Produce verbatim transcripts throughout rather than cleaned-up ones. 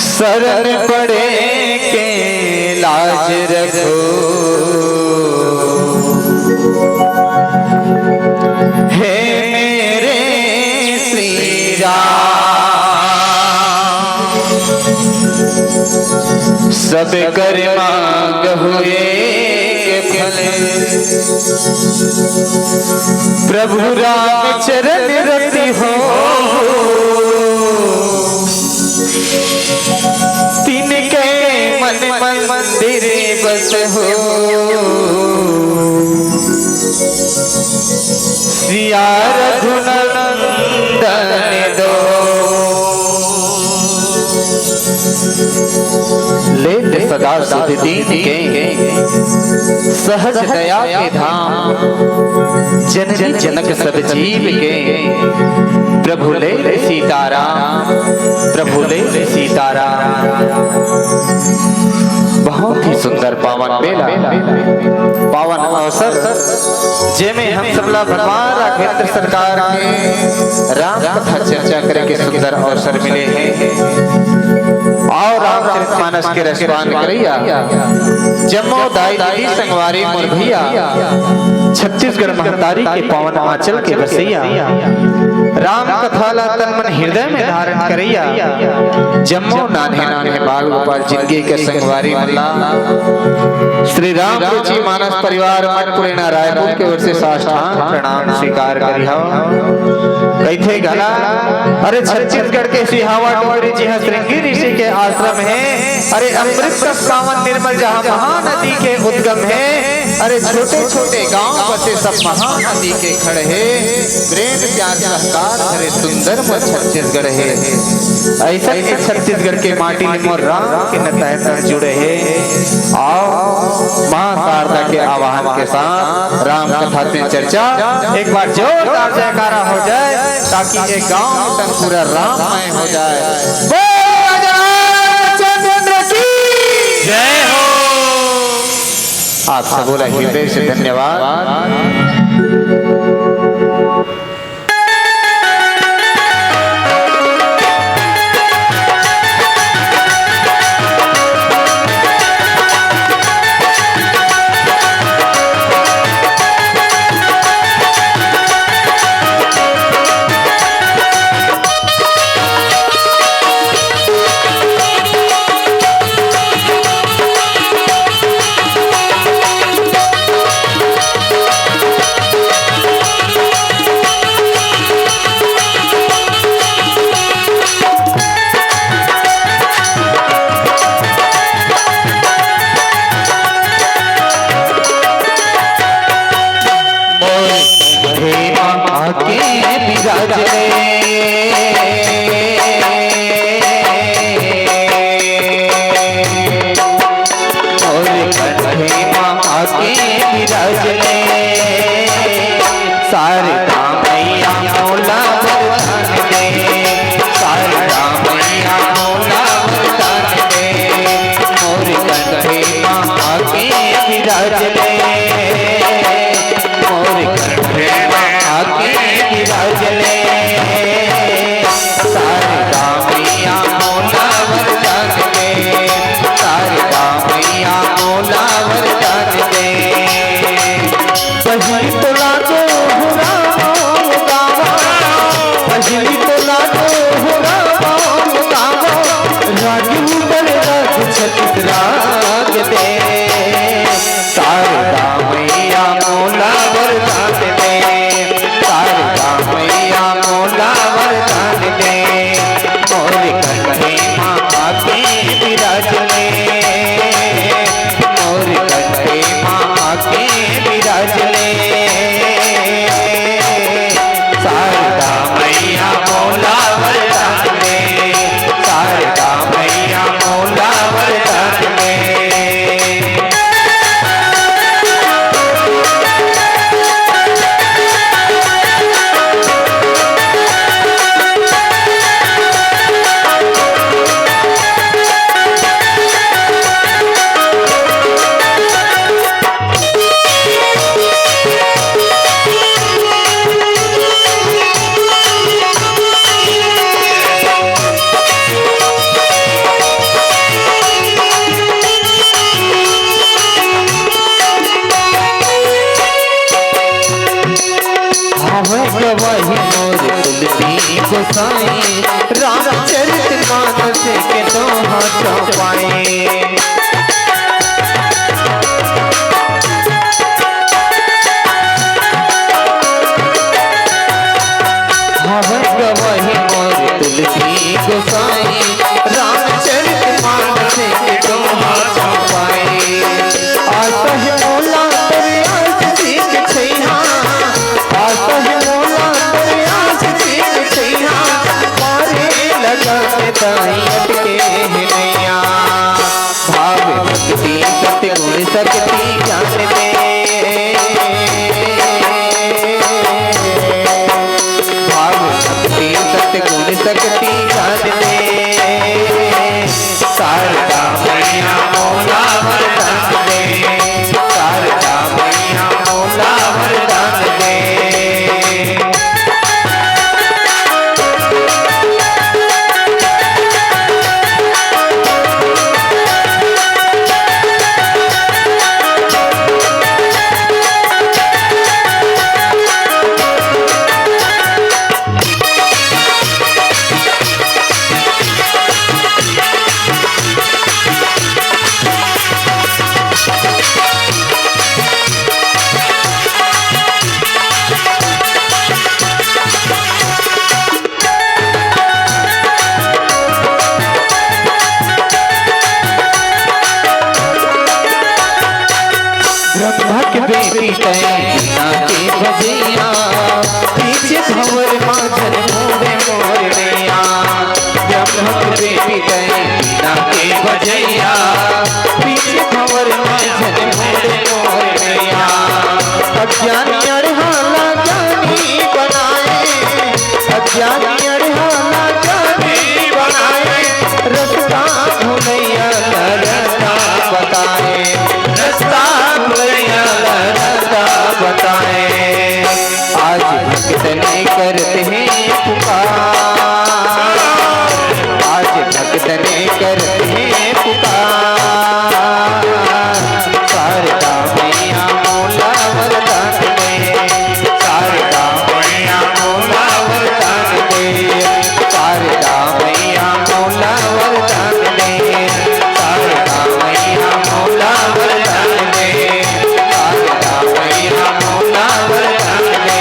शरण पड़े के लाज रखो, हे मेरे श्री राम। सब कर मांग हुए के फल, प्रभु राम चरण रति हो। तिनके मन मंदिर बस हो, सिया रघुनंदन दो। लेत सदा सुध दीन के, सहज दया के धाम, जननी जनक सब जीव के। प्रभु ले सीताराम, प्रभु ले सीताराम। बहुत ही सुंदर पावन बेला, पावन अवसर, जेमे हम सबला भगवान राघवेंद्र सरकार के राम कथा चर्चा करे के सुंदर अवसर मिले हे। अउ रामचरित मानस के रसपान करइया जम्मो दाई दीदी संगवारी मोर भैया, छत्तीसगढ़ महतारी के पावन आंचल के बसैया, राम कथा ला तन मन हृदय में धारण करइया जम्मो नान्हे नान्हे बाल गोपाल जिनगी के संगवारी मन ला श्री राम रुचि मानस परिवार मठ पुरेना रायपुर के ओर से साष्टांग प्रणाम स्वीकार करिहव। कहिथे घला, अरे छत्तीसगढ़ के सिहावा डोंगरी जिहां श्रृंगी ऋषि के आश्रम हे, अरे अमृत कस पावन निर्मल जहां महानदी के उद्गम हे, अरे छोटे छोटे गांव बसे सब महानदी के खड़ हे। प्रेम प्यार सहकार भरे सुंदर मोर छत्तीसगढ़ हे। अइसन के छत्तीसगढ़ के माटी ले मोर राम के नता हे जुड़े हे। अउ मां शारदा के आवाहन के साथ राम कथा पे चर्चा, एक बार जोरदार जयकारा हो जाए, ताकि ये गांव तन पूरा राममय हो जाए। बोल राजा रामचंद्र की जय हो। आप सबोला हृदय से धन्यवाद। मोर कंठे मा आके बिराज ले। मोर कंठे मा आके बिराज ले। शारदा मैया मोला वरदान दे। शारदा मैया मोला वरदान दे। मोर कंठे मा आके बिराज ले। मोर कंठे मा आके बिराज ले। शारदा मैया मोला वरदान दे। शारदा मैया मोला वरदान दे। पहिली तोला तो हो राम गावा, पहिली तोला तो हो राम गावा, रागी ऊपर राग छत्तीस राग दे। शारदा मैया मोला वरदान दे। शारदा मैया मोला वरदान दे। मोर कंठे मा आके बिराज ले। मोर कंठे मा आके बिराज ले। शारदा मैया मोला वरदान दे। शारदा मैया मोला वरदान दे। गोसाई, रामचरित मानस के दोहा चौपाई। हवै गवाही मोर तुलसी गोसाई, रामचरित मानस के दोहा चौपाई। आसहि मोला प्रयास सीख छैहा, आसहि मोला प्रयास सीख छैहा, मारे लगन ताई अटके हे नैया। भाव भक्ति सतगुण शक्ति ज्ञान दे, भाव भक्ति सतगुण शक्ति ज्ञान दे। शारदा मैया मोला वरदान दे, शारदा मैया मोला वरदान दे। ब्रह्मा के बेटी तैं बिना के बजैया, पीछे भंवर मा झन मोरे मोर नैया। ब्रह्मा के बेटी तैं बिना के बजैया, पीछे भंवर मा झन मोरे मोर नैया। अज्ञानी अड़हाला ज्ञानी बनाए, अज्ञानी अड़हाला ज्ञानी बनाए, रस्ता भुलैया ला रस्ता बताए, रस्ता भुलैया ला रस्ता बताए। आज भक्तन करत हे पुकार, आज भक्तन करत हे पुकार। शारदा मैया मोला वरदान दे, शारदा मैया मोला वरदान दे, शारदा मैया मोला वरदान दे, शारदा मैया मोला वरदान दे, शारदा मैया मोला वरदान दे,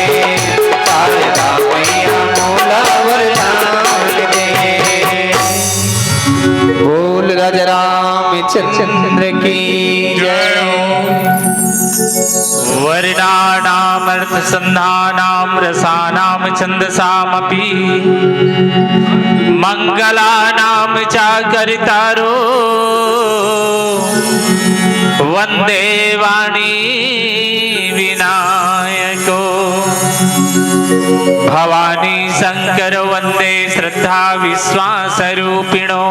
शारदा मैया मोला वरदान दे। बोल राजा रामचंद्र की जय। वर्णानामर्थसन्धानां रसानां छन्दसामपि। मङ्गलानां च कर्तारो वन्दे वाणी विनायको। भवानी शंकर वन्दे श्रद्धा विश्वासरूपिणो।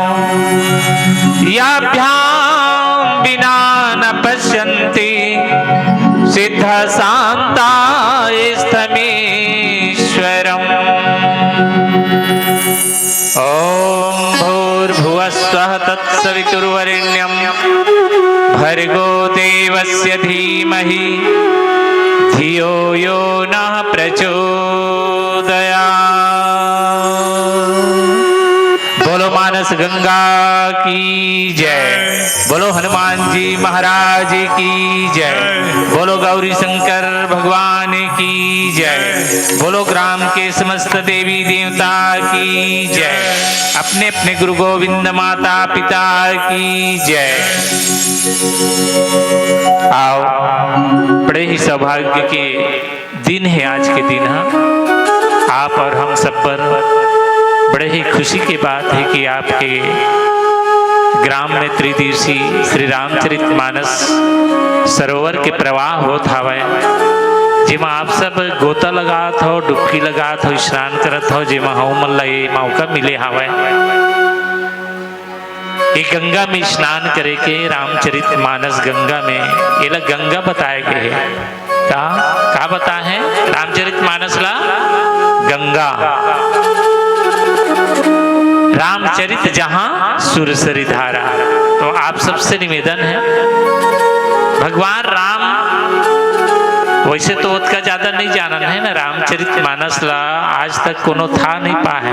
याभ्यां विना न पश्यन्ति सिद्धशान्तास्तमीश्वरम्। ॐ भूर्भुवः स्वः तत्सवितुर्वरेण्यं भर्गो देवस्य धीमहि धियो यो नः प्रचोदयात्। बोलो मानस गंगा की जय, बोलो हनुमान जी महाराज की जय, बोलो गौरी शंकर भगवान की जय, बोलो ग्राम के समस्त देवी देवता की जय, अपने अपने गुरु गोविंद माता पिता की जय। आओ, बड़े ही सौभाग्य के दिन है आज के दिन। हाँ, आप और हम सब पर बड़े ही खुशी की बात है कि आपके ग्राम में त्रिदिवसीय श्री रामचरित मानस सरोवर के प्रवाह होत हवय, जेमा आप सब गोता लगात हो, डुबकी लगात हो, स्नान करत हो, जेमा हमन ला ये मौका मिले हवय। ये गंगा में स्नान करे के, रामचरित मानस गंगा में, एला गंगा बताए गए हे। का, का बताए हे रामचरित मानस ला? गंगा। रामचरित जहाँ सुरसरी धारा। तो आप सबसे निवेदन है, भगवान राम वैसे तो ओतका ज्यादा नहीं जानन है ना, रामचरित मानस ला आज तक कोनो था नहीं पाए।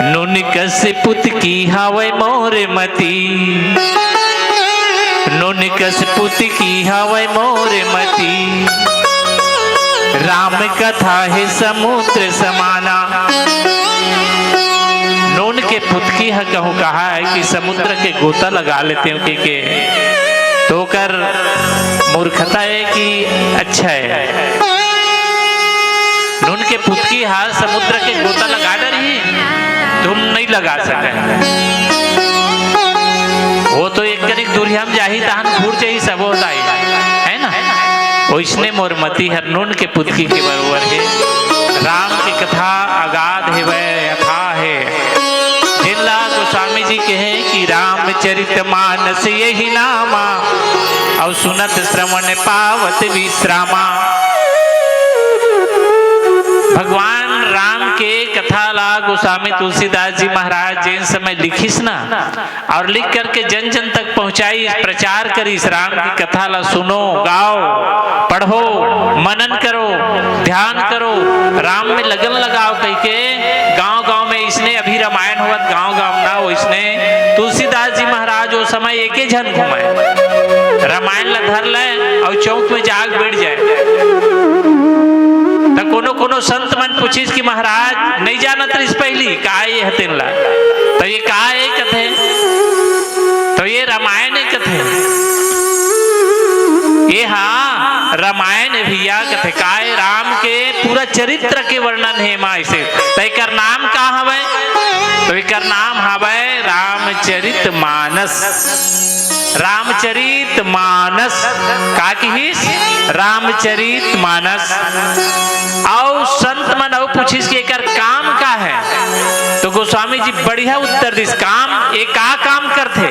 नून कस पुतकी हावय मोर मती, नून कस पुतकी हावय मोर मती, राम कथा हे समुद्र समाना। नून के पुतकी ह कहूँ कहा है कि समुद्र के गोता लगा लेते हो के, के। तो ओकर मूर्खता है कि अच्छा है। नून के पुतकी हा समुद्र के गोता लगा डरही, तुम नहीं लगा सके। वो तो एक कनिक दूरिहा म जाही, तहन घूर जाही, सब हो जाही, है ना? ओइसने मोर मति हर नून के पुतकी के बरोबर हे। राम के कथा अगाध हेवय, अथाह हे। जेन ला गोस्वामी जी कहे कि रामचरित मानस यही नामा, अउ सुनत श्रवण पावत विश्रामा। भगवान राम के कथा ला गोस्वामी तुलसीदास जी महाराज जेन समय लिखिस ना, और लिख करके जन जन तक पहुंचाइस, प्रचार करिस, राम की कथा ला सुनो, गाओ, पढ़ो, मनन करो, ध्यान करो, राम में लगन लगाओ कहिके गांव गांव में इसने अभी रामायण होवत गांव गांव ना, ओइसने तुलसीदास जी महाराज ओ समय एके झन घूमे, रामायण ला धर ले और चौक में जाग बैठ जाए। त कोनो कोनो संत मन पूछिस कि महाराज, नहीं जानत रहिस पहली का ये हतेन ला, तो ये का ये कथे, तो ये रामायण हे कथे। ये हाँ रामायण हे भैया, कथे काय राम के पूरा चरित्र के वर्णन हे माँ इसे। तो एकर नाम का हवय? तो एकर नाम हवय रामचरित मानस। रामचरित मानस का किहिस? रामचरित मानस। अउ संत मन अउ पूछिस कि एकर काम का है? तो गोस्वामी जी बढ़िया उत्तर दिस, काम, ये का काम करथे?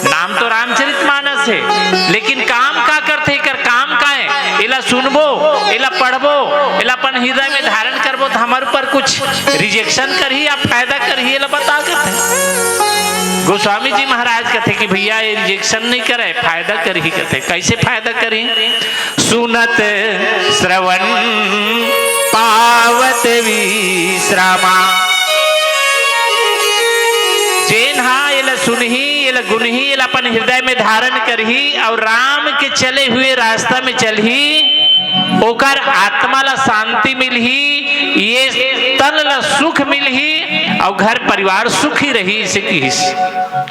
नाम तो रामचरित मानस है, लेकिन काम का करथे? एकर काम का है? एला सुनबो, एला पढ़बो, एला अपन हृदय में धारण करबो, तो हमारे ऊपर कुछ रिजेक्शन करही या फायदा करही, एला बता करथे। गोस्वामी जी महाराज कथे कि भैया, ये रिजेक्शन नहीं करे, फायदा करही कथे। कैसे फायदा करही? सुनत श्रवण पावत विश्रामा। जेन हा एला सुनही, एला गुनही, एला अपन हृदय में धारण करही और राम के चले हुए रास्ता में चलही, ओकर आत्मा ला शांति मिलही, ये तन ला सुख मिलही और घर परिवार सुखी रही, इसे किहिस।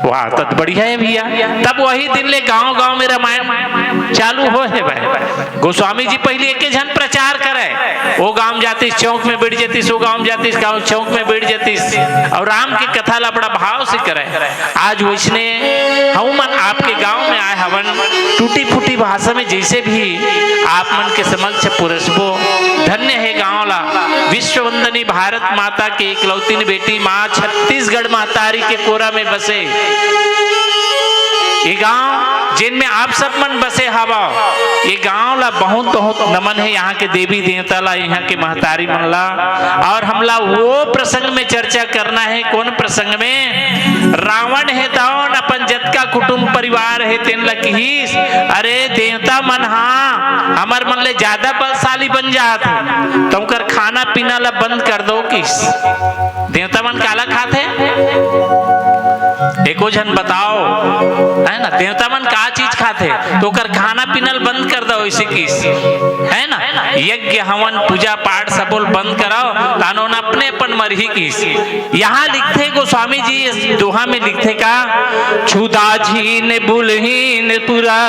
वाह, तब बढ़िया है भैया। तब वही दिन ले गांव गांव में रामायण चालू हो हे भाई। गोस्वामी जी पहले एके झन प्रचार करे, वो गांव जातिस, चौक में बैठ जातिस, वो गांव जातिस, गांव चौक में बैठ जातिस, और राम की कथा ला बड़ा भाव से करे। आज वैसने हम मन आपके गांव में आए हवन, टूटी फूटी भाषा में जैसे भी आप मन के समक्ष पुरसबो। धन्य है गांव ला, विश्व वंदनी भारत माता के इकलौतीन बेटी माँ छत्तीसगढ़ महतारी के कोरा में बसे ये गांव, जेन में आप सब मन बसे हवव, ये गांव ला बहुत बहुत नमन है, यहाँ के देवी देवता ला, यहाँ के महतारी मन ला। और हमला वो प्रसंग में चर्चा करना है, कौन प्रसंग में? रावण हे तौन अपन जतका कुटुंब परिवार है तेन ला किहिस, अरे देवता मन हा हमर मन ले ज्यादा बलशाली बन जात है, तो ओकर खाना पीना ला बंद कर दो किहिस। देवता मन काला खाथे? एको झन बताओ, है ना? देवता मन का चीज खाथे? तो ओकर खाना पीना ल बंद कर दो, इसे किहिस, है ना? यज्ञ हवन पूजा पाठ सबो ल बंद कराओ, तानो न अपने अपन मरही किहिस। यहाँ लिखथे गोस्वामी जी, इस दोहा में लिखथे का, "छुदा छीन बुलहीन पुरा,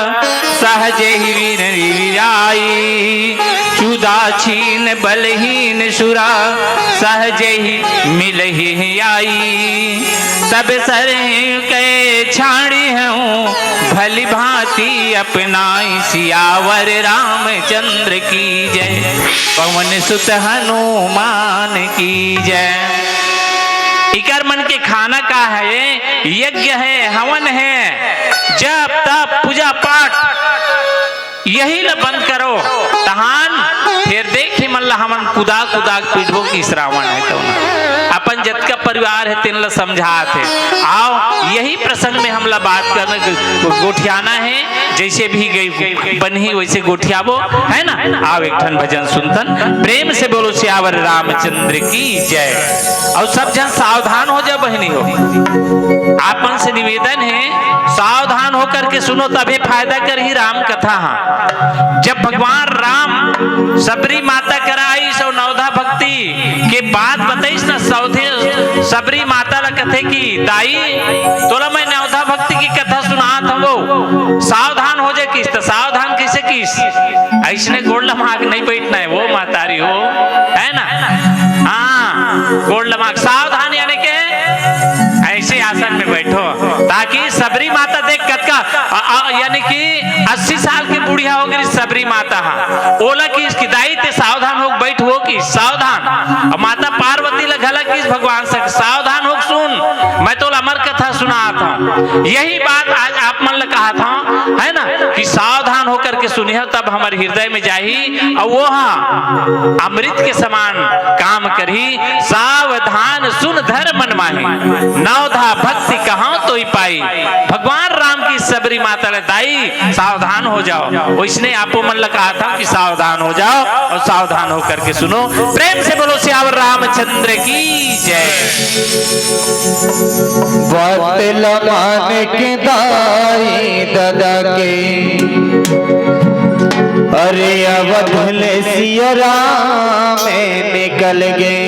सहज ही विन विराई।" छुदा छीन बलहीन सुरा, सहज ही मिलहि आई। सब सरहि कै छाँड़ि हउँ, भलि भाँति अपनाई। सियावर रामचंद्र की जय, पवन सुत हनुमान की जय। इकर मन के खाना का है? यज्ञ है, हवन है, जप तप पूजा पाठ, यही ल बंद करो। तहान फेर देखे मन ला हमन कुदा कुदा के पीटबो कि रावण हे तो। अपन जतका परिवार हे तेन ला समझात हे। आओ, यही प्रसंग में हमला बात करना, गोठियाना हे। जैसे भी गई बनही वैसे गोठियाबो, है ना? आओ, एक ठन भजन सुनथन। प्रेम से बोलो सियावर रामचंद्र की जय। अउ सब झन सावधान हो जा बहिनी हो, आप मन से निवेदन हे, सावधान होकर के सुनो, तभे फायदा करही राम कथा हा। जब भगवान राम सबरी माता करा आइस अउ नवधा भक्ति के बात बताइस न, सौधे सबरी माता ला कथे कि दाई, तोला मैं नवधा भक्ति की कथा सुनात हवो, सावधान हो जा किस। त सावधान कैसे किस? ऐसने गोड़ लमाक नहीं बैठना है वो मातारी हो, है ना? हाँ, गोड़ लमाक सावधान यानी के ऐसे आसन में बैठो, ताकि सबरी माता देख कतका, अ, अ, यानी कि अस्सी साल के बुढ़िया हो गई सबरी माता हा। ओला किस कि दाई ते सावधान हो बैठ हो कि सावधान। अउ माता पार्वती ला घला किस भगवान से सावधान हो सुन, मैं तोला अमर कथा सुनात हूँ। यही बात आज आप मन ला कहा था, है ना, कि सावधान होकर के सुनिह, तब हमर हृदय में जाही, अउ वो हा अमृत के समान काम करही। सावधान सुन धर मन माही, नवधा भक्ति कहाँ तोई पाई। भगवान राम की सबरी माता ले दाई, सावधान हो जाओ। वैसने आपो मन ला कहा था कि सावधान हो जाओ अउ सावधान होकर के सुनो। प्रेम से बोलो सियावर रामचंद्र की जय। बात ल मान के दाई ददा के, अरे अवध ले सिया राम निकल गे।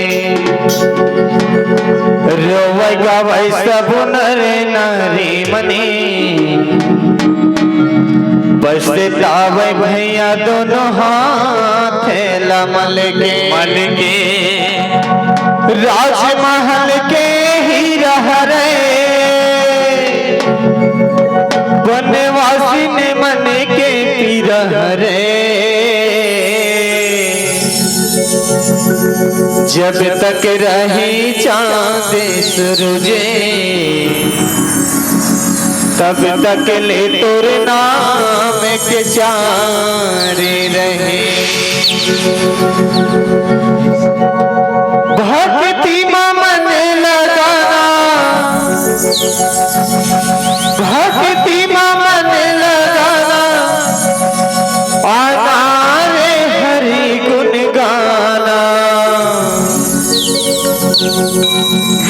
रोवै गावै सब नर नारी मनी, पछतावै भैया दोनों हाथ ला मल के। मल के। राजमहल के हीरा हरे, बनवासी ने मन के पीरा हरे। जब तक रही चांद सूरज, तब तक ले तोर नाम के चारे रहे। भक्ति मा मन लगाना, भक्ति मा मन लगाना, आना रे हरि गुण गाना।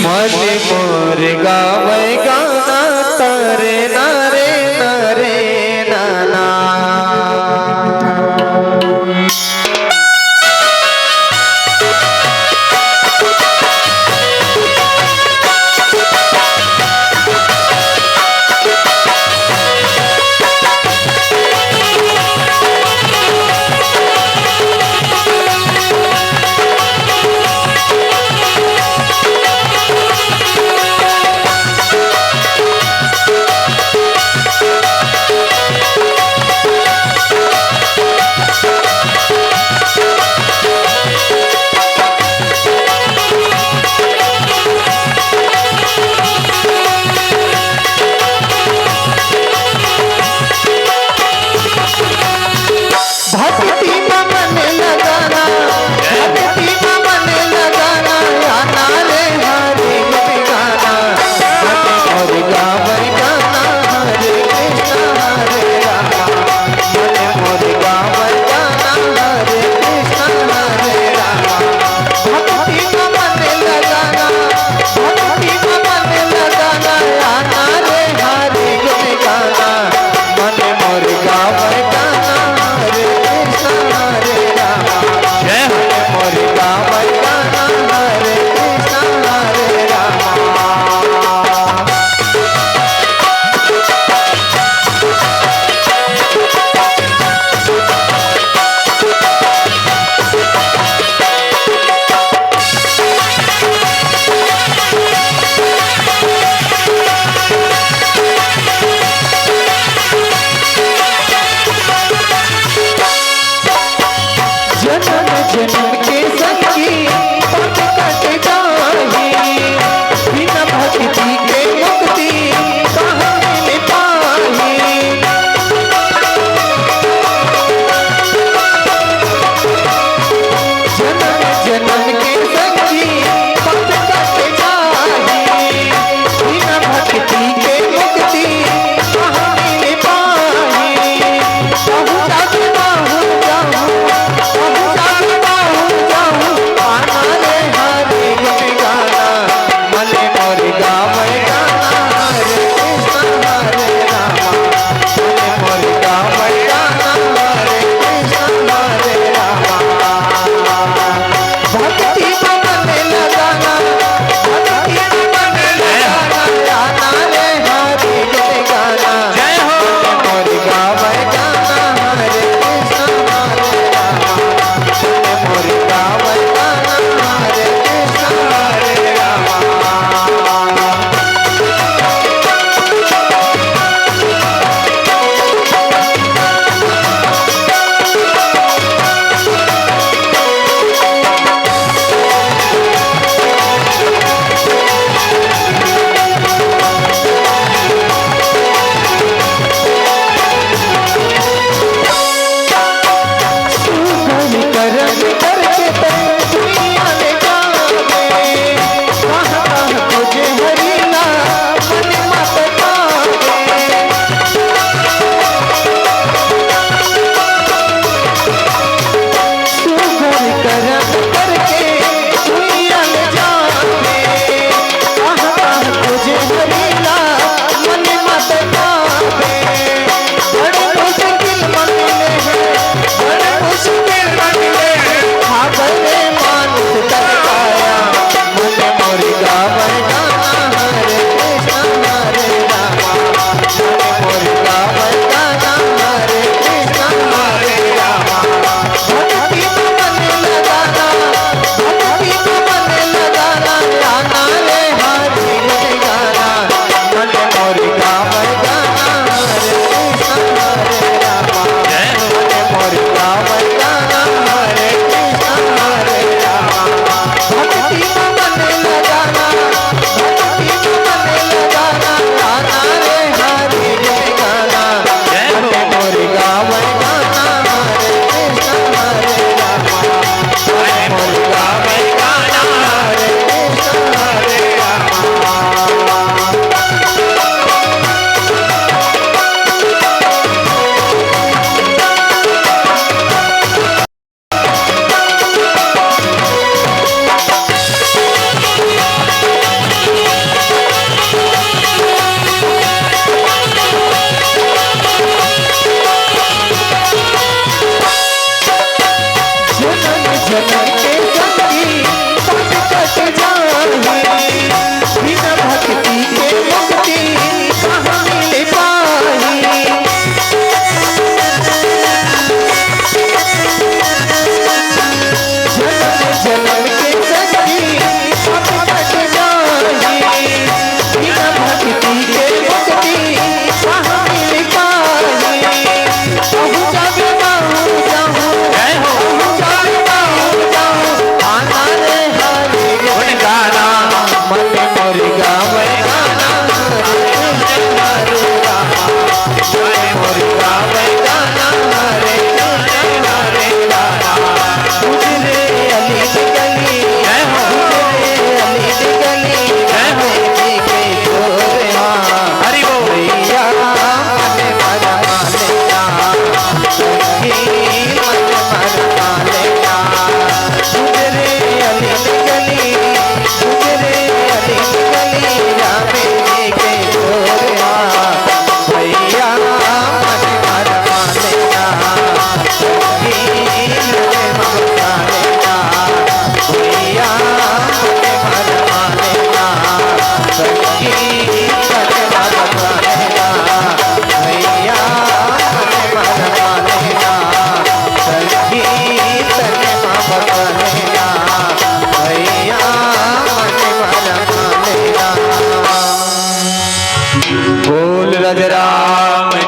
मन मोर गावै गाना, तरे नारे नारे नाना।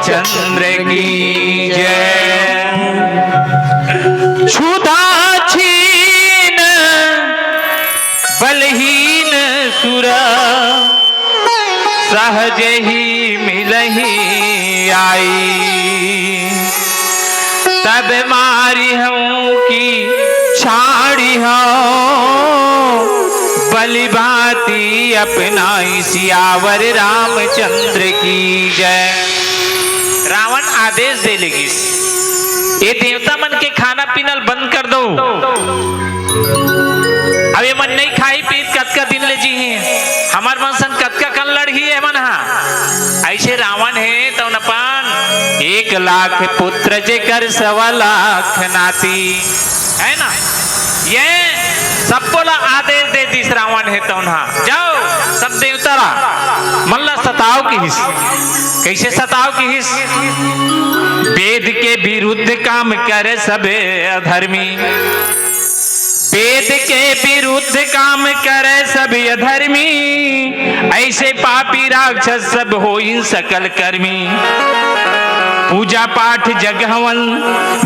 चंद्र की जय। क्षुधा क्षीण बलहीन सुर, सहज ही मिलही आई। तब मारी हूँ कि छाड़ी हूँ, बलि भाँति अपनाई। सियावर रामचंद्र की जय। रावण आदेश दे लगिस, ये देवता मन के खाना पीना ल बंद कर दो। अब ये मन नहीं खाई पीत, कतका दिन ले जीही, हमर मन संग कतका कन लड़ही ये मन हा। ऐसे रावण हे तौन अपन एक लाख पुत्र जेकर सवा लाख नाती, है ना? ये सबको ला आदेश दे दिस रावण हे तौन हा, जाओ सब देवता ला मन ला सताओ किहिस। कैसे सताओ किहिस? वेद के विरुद्ध काम करे सब अधर्मी, वेद के विरुद्ध काम करे सब अधर्मी, ऐसे पापी राक्षस सब होइन सकल कर्मी। पूजा पाठ जग हवन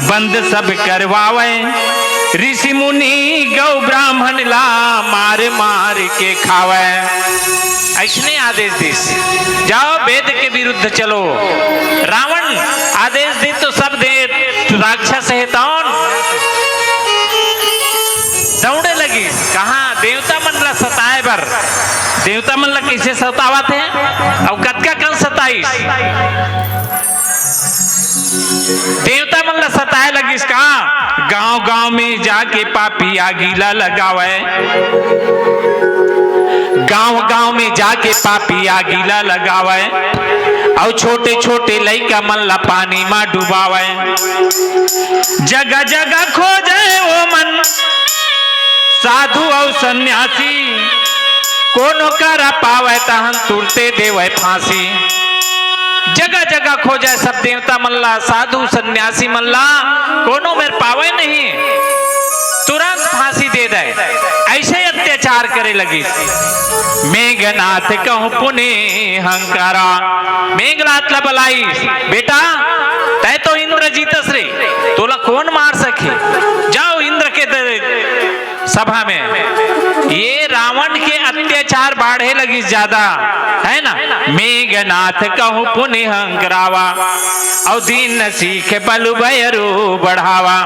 बंद सब करवावे, ऋषि मुनि गौ ब्राह्मण ला मार मार के खावे। ऐसने आदेश दिस, जाओ वेद के विरुद्ध चलो। रावण आदेश दिस तो सब दे राक्षस हे तौन दौड़े लगिस। कहाँ देवता मन ला सताए बर, देवता मन ला कैसे सतावत हे अउ कतका कन सताइस। देवता मन ला सताए लगिस का? गांव गांव में जाके पापी आगी ला लगावे, गांव गांव में जाके पापी आगी ला लगावे, अउ छोटे छोटे लइका मन ला पानी मा डुबावे। जगह जगह खोजे ओ मन साधु अउ सन्यासी, कोनो करा पावे तहन तुरते देवे फांसी। जगह जगह खोजे सब देवता मन ला, साधु सन्यासी मन ला, कोनो मेर पावे नहीं, तुरंत फांसी दे दे। ऐसे अत्याचार करे लगिस। मेघनाथ कहूँ पुनि हंकारा, मेघनाथ ला बलाइस, बेटा तय तो इंद्र जीतस रे, तोला कौन मार सके? जाओ इंद्र के दे सभा में। ये रावण के अत्याचार बाढ़े लगिस ज्यादा, है ना? मेघनाथ कहूँ पुनि हंकरावा, अउ दीन सीख बल भैरू बढ़ावा।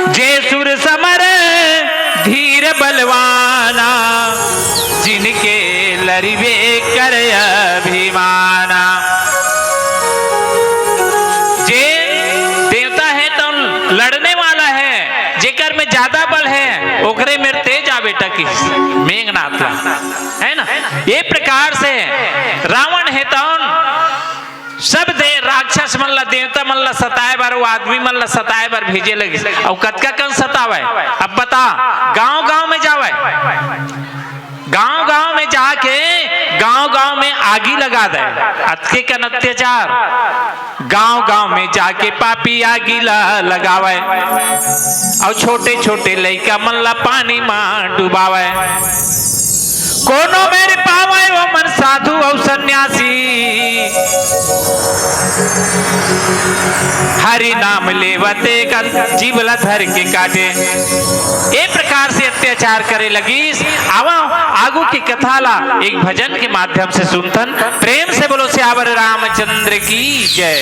जे सुर समर धीर बलवाना, जिनके लरिबे कर अभिमाना। जे देवता हे तो लड़ने वाला हे, जेकर में ज्यादा बल हे, ओकरे मेर तेज आ बेटा किहिस मेघनाथ ला, है ना? ये प्रकार से रावण हे तौन सब दे राक्षस मन ला, देवता मन ला सताए बर, वो आदमी मन ला सताए बर भेजे लगिस। अउ कतका कन सतावे, अब बता, गांव गांव में जावे, गांव गांव में जाके गांव गांव में आगी लगा दे। अतके कन अत्याचार, गांव गांव में जाके पापी आगी ला लगावे, अउ छोटे छोटे लइका मन ला पानी मा डुबावे। कोनो मेर पावे ओ मन साधु अउ सन्यासी, हरि नाम लेवते कर जीव ला धर के काटे। ए प्रकार से अत्याचार करे लगिस। आवा आगू की कथा ला एक भजन के माध्यम से सुनथन। प्रेम से बोलो सियावर रामचंद्र की जय।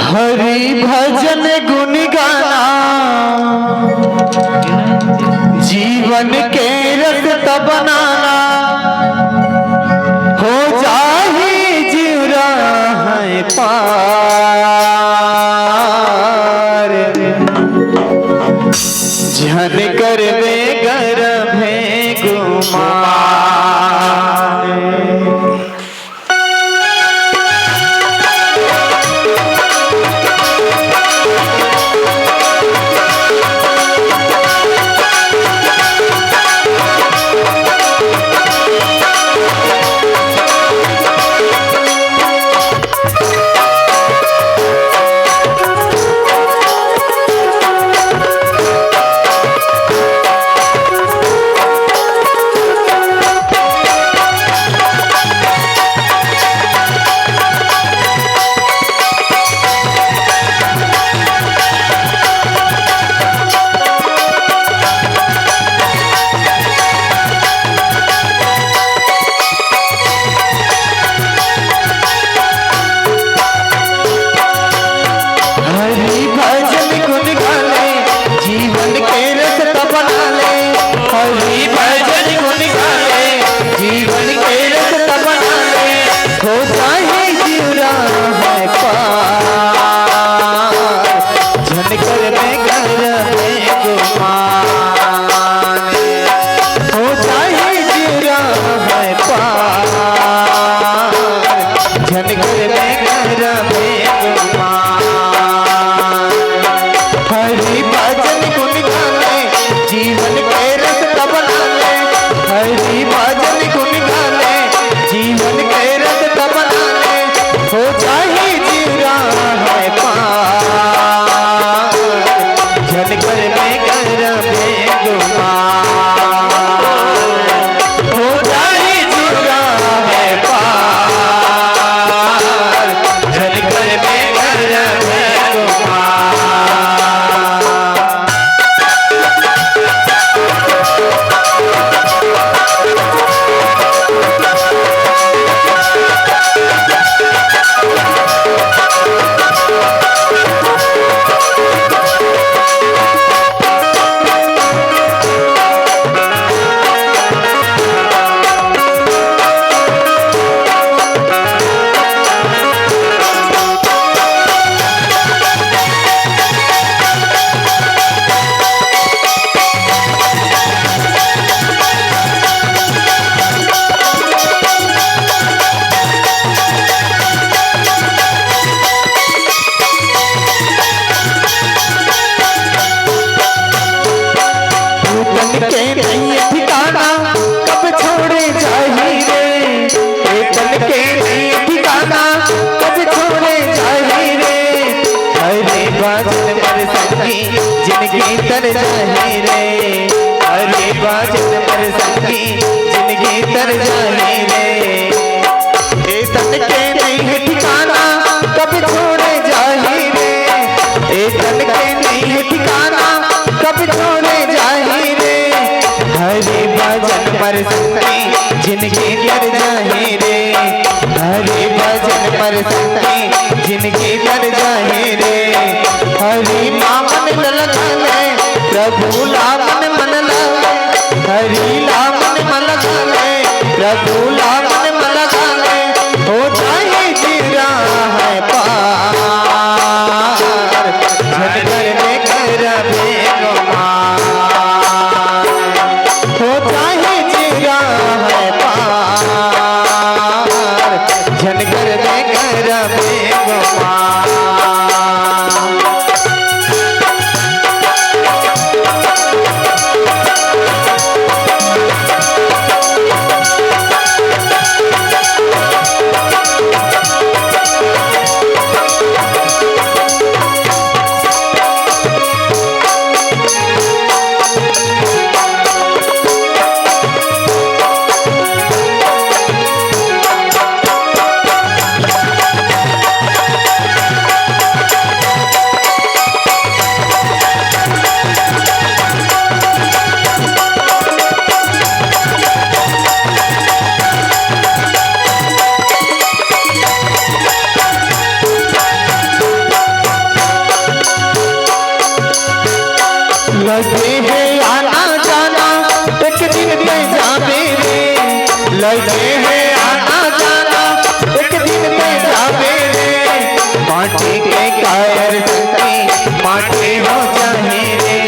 हरि भजन गुण गाना, जीवन के रस त बनाना, हो जाही जीव रहै पार। झन करबे गर्भे गुमान। हो जाही जीरा है पार, झन कर बेगर बेगुमान। हो जाही जीरा है पार, झन कर बेगर बेगुमान। हरि भजन गुण गाने, जीवन के रस तब लाने। हरि भजन गुण गाने, जीवन के रस तब लाने। हो जाही जीरा है पार, झन कर बेगर बेगुमान। हो जाही जीरा है पार, झन कर बेगर बेगुमान। भूतन के नहीं ठिकाना, कब छोड़े जाही रे। भूतन के नहीं ठिकाना, कब छोड़े जाही रे। हरि भजन मोर संगी, जिनगी तर जाही रे। हरि भजन मोर संगी, जिनगी तर जाही रे। ए तन के नहीं है ठिकाना, कब छोड़े जाही रे। ए तन के नहीं है ठिकाना, कब छोड़े जाही रे। हरि भजन मोर संगी, जिनगी तर जाही रे। हरि भजन मोर संगी, जिनगी तर जाही रे। हरि नाम मन लगा ले, प्रभु ला मन मन लगा ले। हरि ला मन मन लगा ले, प्रभु ला मन मन लगा ले। हो जाही जीरा है पार, झन कर बेगर बेगुमान। हो जाही जीरा है पार, झन कर बेगर बेगुमान। लगे हे आना जाना, एक दिन ते जाबे रे। लगे हे आना जाना, एक दिन ते जाबे रे। माटी के काया संगी, माटी हो जाही रे।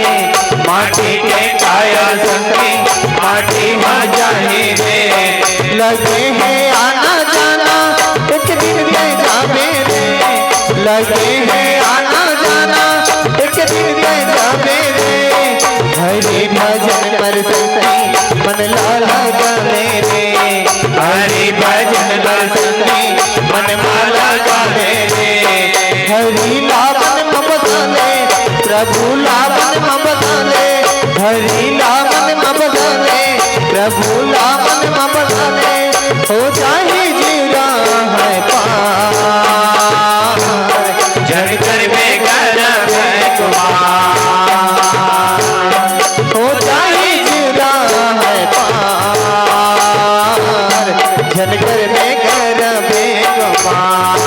माटी के काया संगी, माटी हो जाही रे। लगे हे आना जाना, एक दिन ते जाबे रे। लगे हे आना जाना, एक दिन ते जाबे रे। हरि भजन मोर संगी, मन ला लगा ले रे। हरि भजन मोर संगी, मन मा लगा ले रे। हरि ला मन म बसा ले, प्रभु ला मन म बसा ले। हरि ला मन म बसा ले, प्रभु ला मन म बसा ले। हो जाही जीरा है पार, झन कर बेगर बेगुमान। हो जाही जीरा है पार, झन कर बेगर बेगुमान।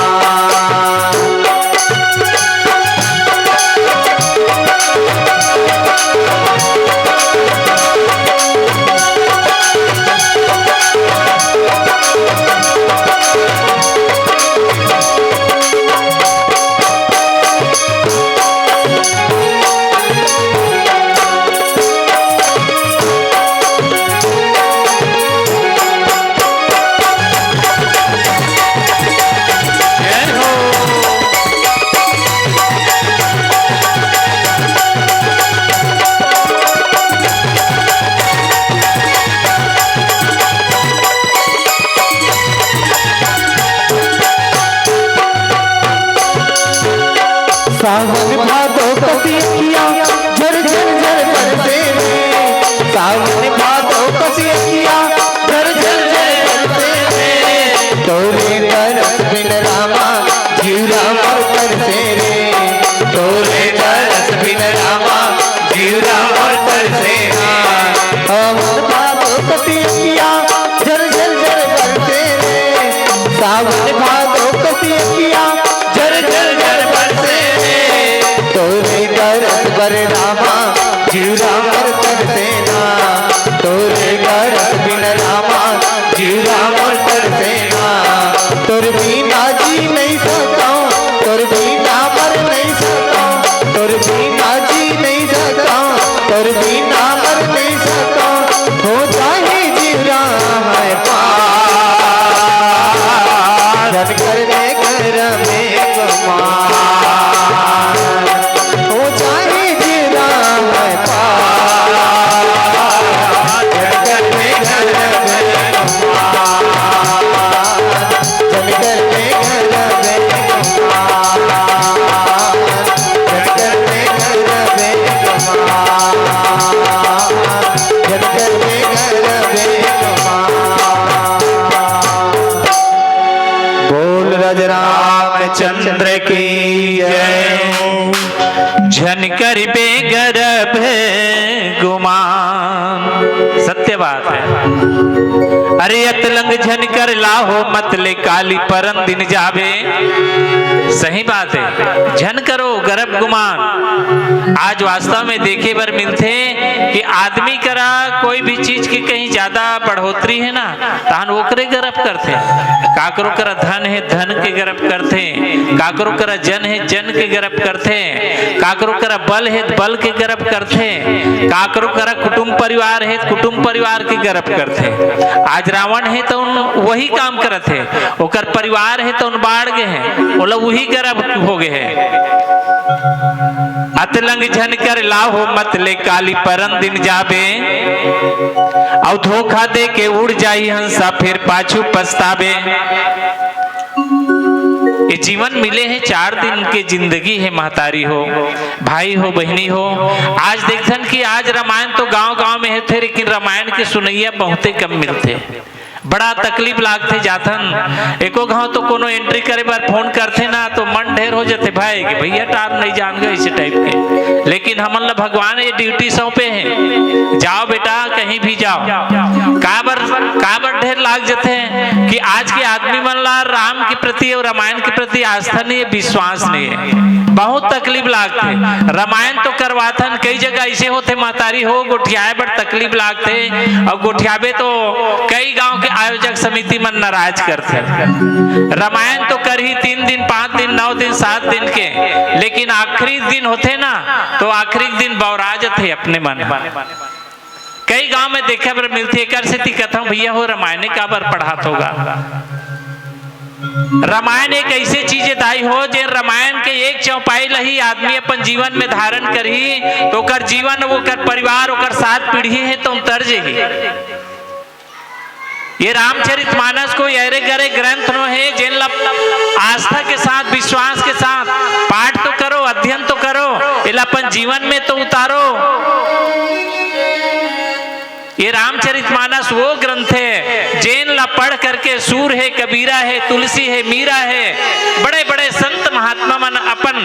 दरस बिन रामा जिउरा मोर तरसे रे, तोरे दरस बिन रामा जिउरा मोर तरसे रे। सावन भादो कस अँखिया झर झर झर बरसे रे, सावन भादो कस अँखिया झर झर झर बरसे रे। तोरे दरस बर रामा जिउरा मोर तरसे ना, तोरे दरस बिन रामा जिउरा मोर तरसे ना। तोर बिना जी नइ सकँव, तोर बिना मर नइ सकँव, तोर बिना जी नइ सकँव, तोर बिना मर नइ सकँव। हो जाही जिउरा हमर पार, झन कर बेगर बेगुमान। हो जाही जिउरा हमर पार, झन कर बेगर बेगुमान। झन कर बेगर बेगुमान। झन कर बेगर बेगुमान। झन कर बेगर बेगुमान। बोल राजा रामचंद्र की जय। झन कर बेगर बेगुमान। सत्य बात है। अरे अतलंग झन कर लाहो मत ले काली परन दिन जाबे। सही बात है, झन करो गरब गुमान। आज वास्तव में देखे बर मिलथे कि आदमी करा कोई भी चीज के कहीं ज्यादा बढ़ोतरी है ना, तहन ओकरे गरब करथे। काकरो करा धन हे, धन के गरब करथे। काकरो करा जन हे, जन के गरब करथे। काकरो करा बल हे, बल के गरब करथे। काकरो करा कुटुंब परिवार हे, कुटुंब परिवार के गरब करथे। आज रावण हे, त उन वही काम करत हे। ओकर परिवार हे, त उन बाढ़ गे हे, ओला वही गरब हो गे हे। अतलंग झन कर लाहो मत ले काली परन दिन जाबे, अउ धोखा दे के उड़ जाही हंसा फिर पाछू पछताबे। ये जीवन मिले हे, चार दिन के जिंदगी हे महतारी हो, भाई हो, बहिनी हो। आज देखथन कि आज रामायण तो गांव-गांव में होथे, लेकिन रामायण के सुनइया बहुते कम मिलथे। बड़ा तकलीफ लागथे, जाथन एको घांव तो कोनो entry करे बर phone करथे ना, तो मन ढेर हो जाथे भाई कि भैया टार नहीं जान गए इसे type के। लेकिन हमन ला भगवान ये duty सौंपे हे, जाओ बेटा कहीं भी जाओ। काबर, काबर ढेर लाग जाथे कि आज के आदमी मन ला राम के प्रति और रामायण के प्रति आस्था नहीं है, विश्वास नहीं है। बहुत तकलीफ लागथे। रामायण तो करवाथन, कई जगह ऐसे होथे महतारी हो, गोठियाए बर तकलीफ लागथे, अउ गोठियाबे तो कई गांव के आयोजक समिति मन नाराज करथे। रामायण तो करही तीन दिन, पांच दिन, नौ दिन, सात दिन के, लेकिन आखिरी दिन होथे ना, तो आखिरी दिन बौरा जथे अपने मन। कई गांव में देखे बर मिलथे, एकर सेती कथंव भैया हो, रामायणे काबर पढ़ात होगा। रामायण एक ऐसे चीज हे दाई हो, जे रामायण के एक चौपाई ल ही आदमी अपन जीवन में धारण करही, तो ओकर जीवन, ओकर परिवार, ओकर सात पीढ़ी हे, तो उतर जही। ये रामचरितमानस कोई अरे गरे ग्रंथ नो हे, जेन ला आस्था के साथ, विश्वास के साथ पाठ तो करो, अध्ययन तो करो, एला अपन जीवन में तो उतारो। ये रामचरितमानस वो ग्रंथ हे, जेन ला पढ़ करके सूर हे, कबीरा हे, तुलसी हे, मीरा हे, बड़े-बड़े संत महात्मा मन अपन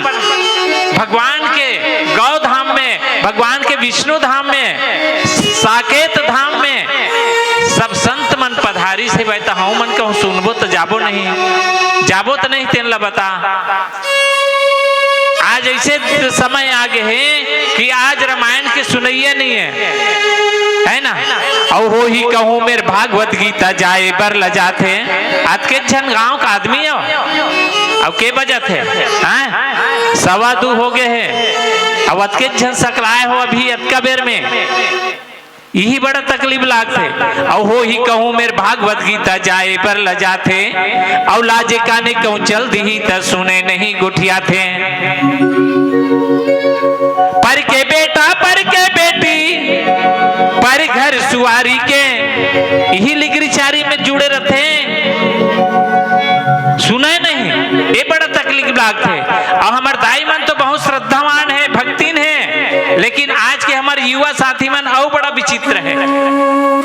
भगवान के गौ धाम में, भगवान के विष्णु धाम में, साकेत धाम में सब संत मन पधारिस हे। भाई, त हमन कहूँ सुनबो त जाबो नहीं, जाबो त नहीं, तेन ला बता। आज ऐसे समय आ गे हे कि आज रामायण के सुनइया नहीं है, है ना? अउ होही कहूँ मेर भागवत गीता जाए बर लजाथे। अतके झन गांव का आदमी हो, अउ के बजत हे, हैं? सवा दू हो गे हे, अउ अतके झन सकलाए हो अभी अतका बेर में। इही बड़ा तकलीफ लागथे। अउ होही कहूँ मेर भागवत गीता जाए बर लजाथे, अउ लाजे काने कहूँ चल दिही त सुने नहीं गोठियाथे। पर के बेटा, पर के बेटी, पर घर सुवारी के, इही लिगरी चारी में जुड़े रथे, सुने नहीं, ये बड़ा तकलीफ लागथे। अउ हमर दाई मन तो बहुत श्रद्धावान हे, भक्तिन हे, लेकिन आज के हमर युवा साथी मन अउ बड़ा विचित्र हे।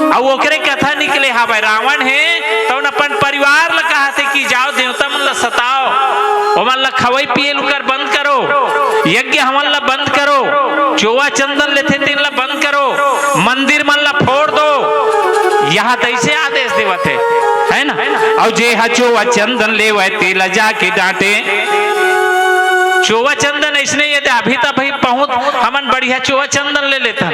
अउ ओकरे कथा निकले हावय, रावण हे, तउन अपन परिवार ल कहाथे कि जाओ सताओ, ओमन ला खवई पिए ल उकर बंद करो, यज्ञ हवन ला बंद करो, चोवा चंदन लेथे तेन ला बंद करो, मंदिर मन ला फोड़ दो। यहाँ तैसे आदेश देवत हे, है ना? अउ जे हा चोवा चंदन लेवय, तेला जाके डांटे। चोवा चंदन अइसने ये दे, अभी त भाई पहुंच, हमन बढ़िया चोवा चंदन ले लेथन।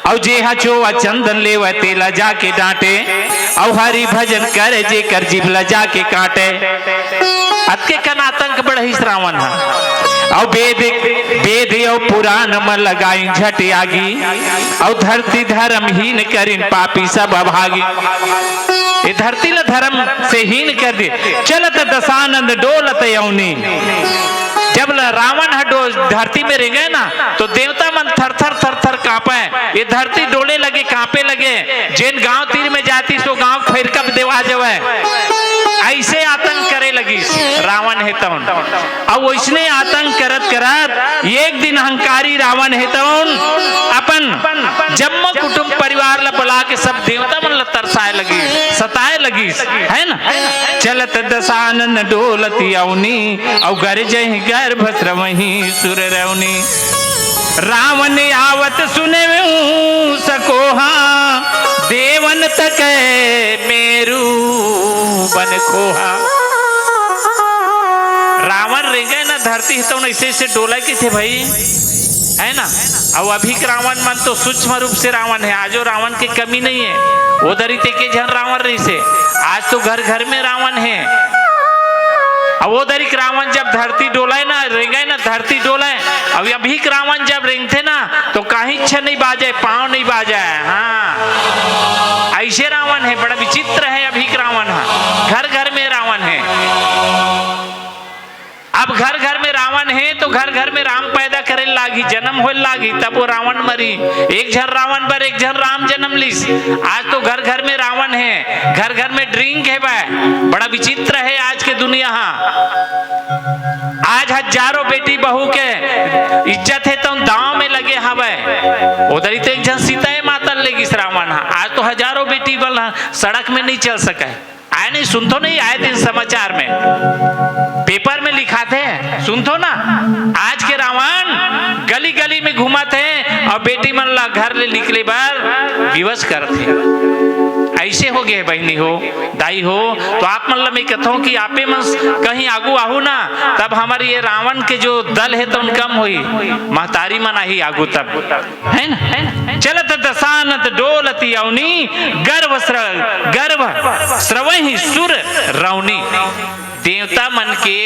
अउ जे हा चोवा चंदन लेवय, तेला जाके डांटे। अउ हरि भजन करे, जेकर जीभ ला जाके काटे। अतके कन आतंक बढ़ाइस रावण ह। अउ वेद, वेद अउ पुराण म लगाइन झट आगी। अउ धरती धर्महीन करिन, पापी सब अभागी। ये धरती ल धर्म से हीन कर दे। चलत दशानन डोलत अवनी। जब ल-, रावण ह डो-, धरती में रेंगे ना, तो देवता मन थर थर थर थर कांपे। ये धरती डोले लगे, कांपे लगे। जेन गांव तीर में जातिस, वो गांव फैरकब देवा जवय। अइसे आतंक करे लगिस रावण हे तउन। अउ वइसने आतंक करत करत एक दिन अहंकारी रावण हे तउन अपन जम्मो कुटुंब परिवार ला बला के सब देवता मन ला तरसाए लगिस, सताए लगिस, है ना? चलत दशानन डोलत अवनी, अउ गरजहि गर्भ स्रवहि सुर रौनी। रावण आवत सुनउ सकोहा, देवन तकै मेरु बन खोहा। रावण रेंगे ना धरती ह, तउन अइसे अइसे डोलय कथे भाई, है ना? अउ अभी के रावण मन तो सूक्ष्म रूप से रावण हे, आजो रावण के कमी नहीं है। वो दरी ते के झन रावण रहिसे, आज तो घर घर में रावण हे। अउ वो दरी के रावण जब धरती डोलय ना, रेंगे ना धरती डोलय, अउ अभी के रावण जब रेंगथे ना, तो काहीच नहीं बाजय, पाँव नहीं बाजय। हाँ, अइसे रावण हे, बड़ा विचित्र हे अभी के रावण ह, घर घर में रावण हे। अब घर घर में रावण हे तो घर घर में राम पैदा करे लागही, जन्म होए लागही, तब वो रावण मरी। एक झन रावण बर एक झन राम जन्म लिस। आज तो घर घर में रावण हे, घर घर में ड्रिंक हे बे। बड़ा विचित्र हे आज के दुनिया हा। आज हजारों बेटी बहू के इज्जत हे तो दांव में लगे हवय। उधर ही तो एक झन सीता माता ले गिस रावण हा। आज तो हजारों बेटी बल सड़क में नहीं चल सके। आय नहीं, सुनथो नहीं, आय दिन समाचार में, पेपर में लिखाथे, सुनथो ना। आज के रावण गली गली में घूमत हे अउ बेटी मन ला घर ले निकले बर विवश करत हे। अइसे हो गे बहिनी हो, दाई हो, तो आप मन ला मैं कथों कि आपे मन कहीं आगू आहू ना, तब हमर ये रावण के जो दल हे तउन कम होही, महतारी मन आही आगू तब। है ना? चलत दशानन डोलत अवनी, गर्भ स्र-, गर्भ स्रवहि सुर रौनी। देवता मन के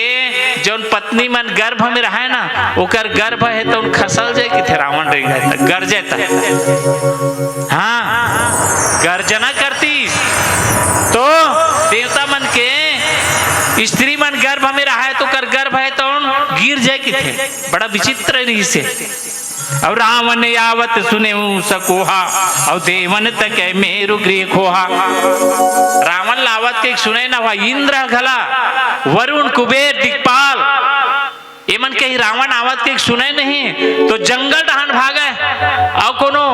जउन पत्नी मन गर्भ में रहय ना, ओकर गर्भ हे तउन खसल जाय कथे रावण रेंगे त, गरजे त। हाँ, गर्जना करतिस तो देवता मन के स्त्री मन गर्भ में रहय तो ओकर गर्भ हे तउन गिर जाय कथे। बड़ा विचित्र रहिसे। अउ रावण आवत सुनेउ सकोहा, अउ देवन तकै मेरु गृह खोहा। रावण ला आवत के सुने न हुआ, इंद्र घला, वरुण, कुबेर, दिक्पाल, एमन कही रावण आवत के सुने नहीं, तो जंगल डहान भागे, अउ कोनो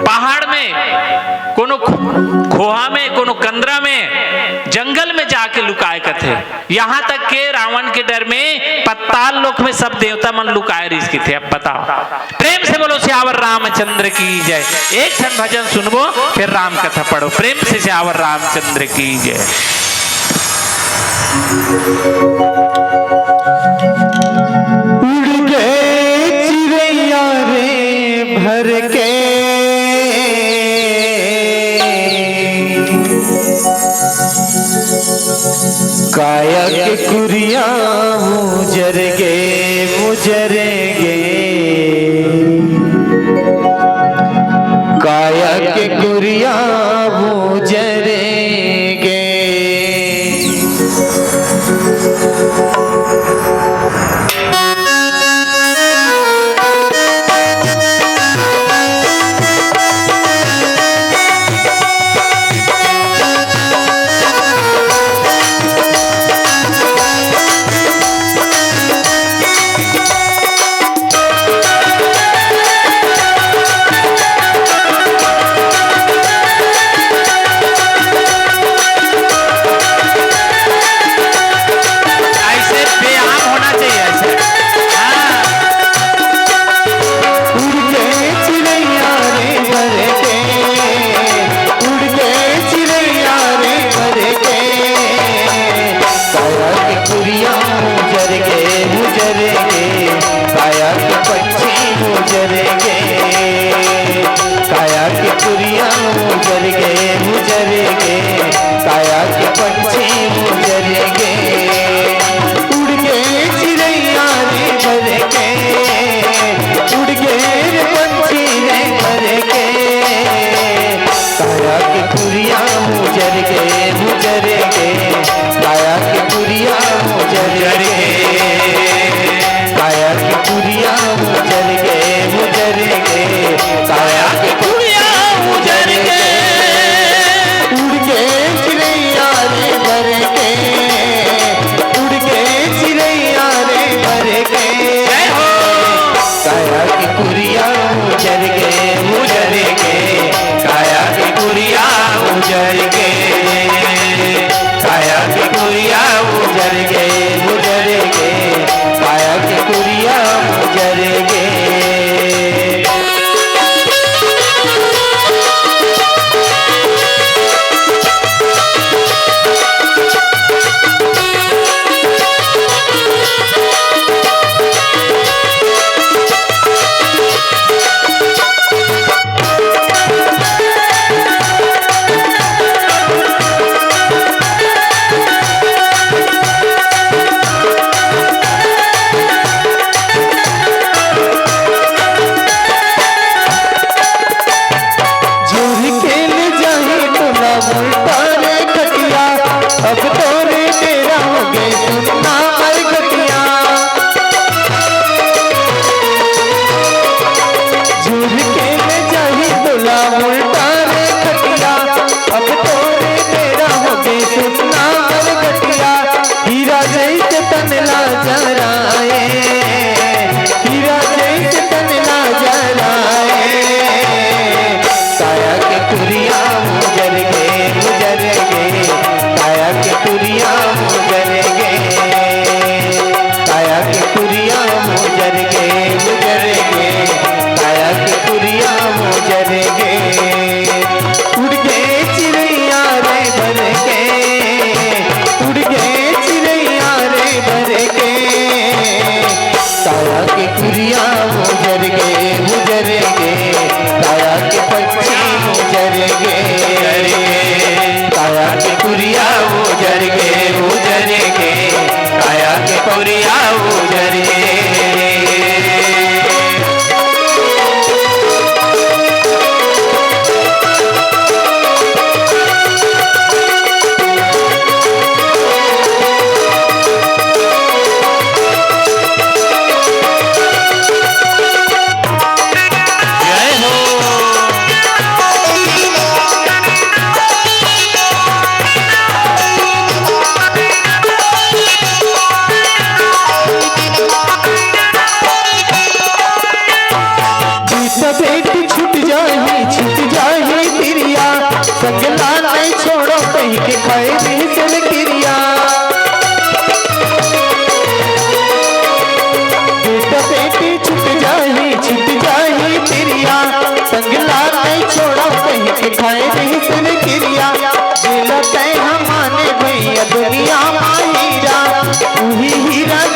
पहाड़ में, कोनो खो-, खोहा में, कोनो कंदरा में, जंगल में जाके लुकाय कथे। यहाँ तक के रावण के डर में पताल लोक में सब देवता मन लुकाय रहिस किथे। अब बताओ, प्रेम से बोलो सियावर रामचंद्र की जय। एक ठन भजन सुनबो, फिर राम कथा पढ़ो। प्रेम से सियावर रामचंद्र की जय। उड़ गए चिड़ैया रे भर के काया के कुरिया मुजर गे, मुजर गे। काया के कुरिया मुजर गे।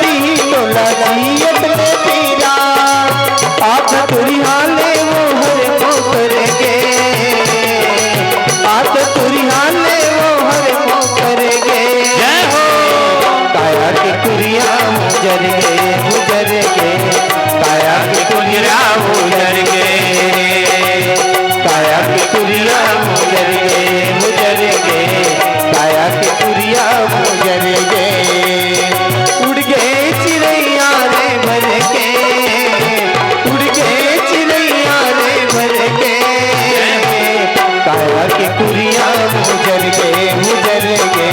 दी तोला जियत ले पीरा, आत तुरिहाले वो हर मोकर गे, आत तुरिहाले वो हर मोकर गे। जय हो। काया के कुरिया मुजर गे, मुजर गे, काया के कुरिया मुजर गे, काया के कुरिया मुजर गे, मुजर गे, काया के कुरिया मुजर गे। उड़ गे चिरैया रे भर के, उड़ गे चिरैया रे भर के, काया के कुरिया उजर गे, उजर गे,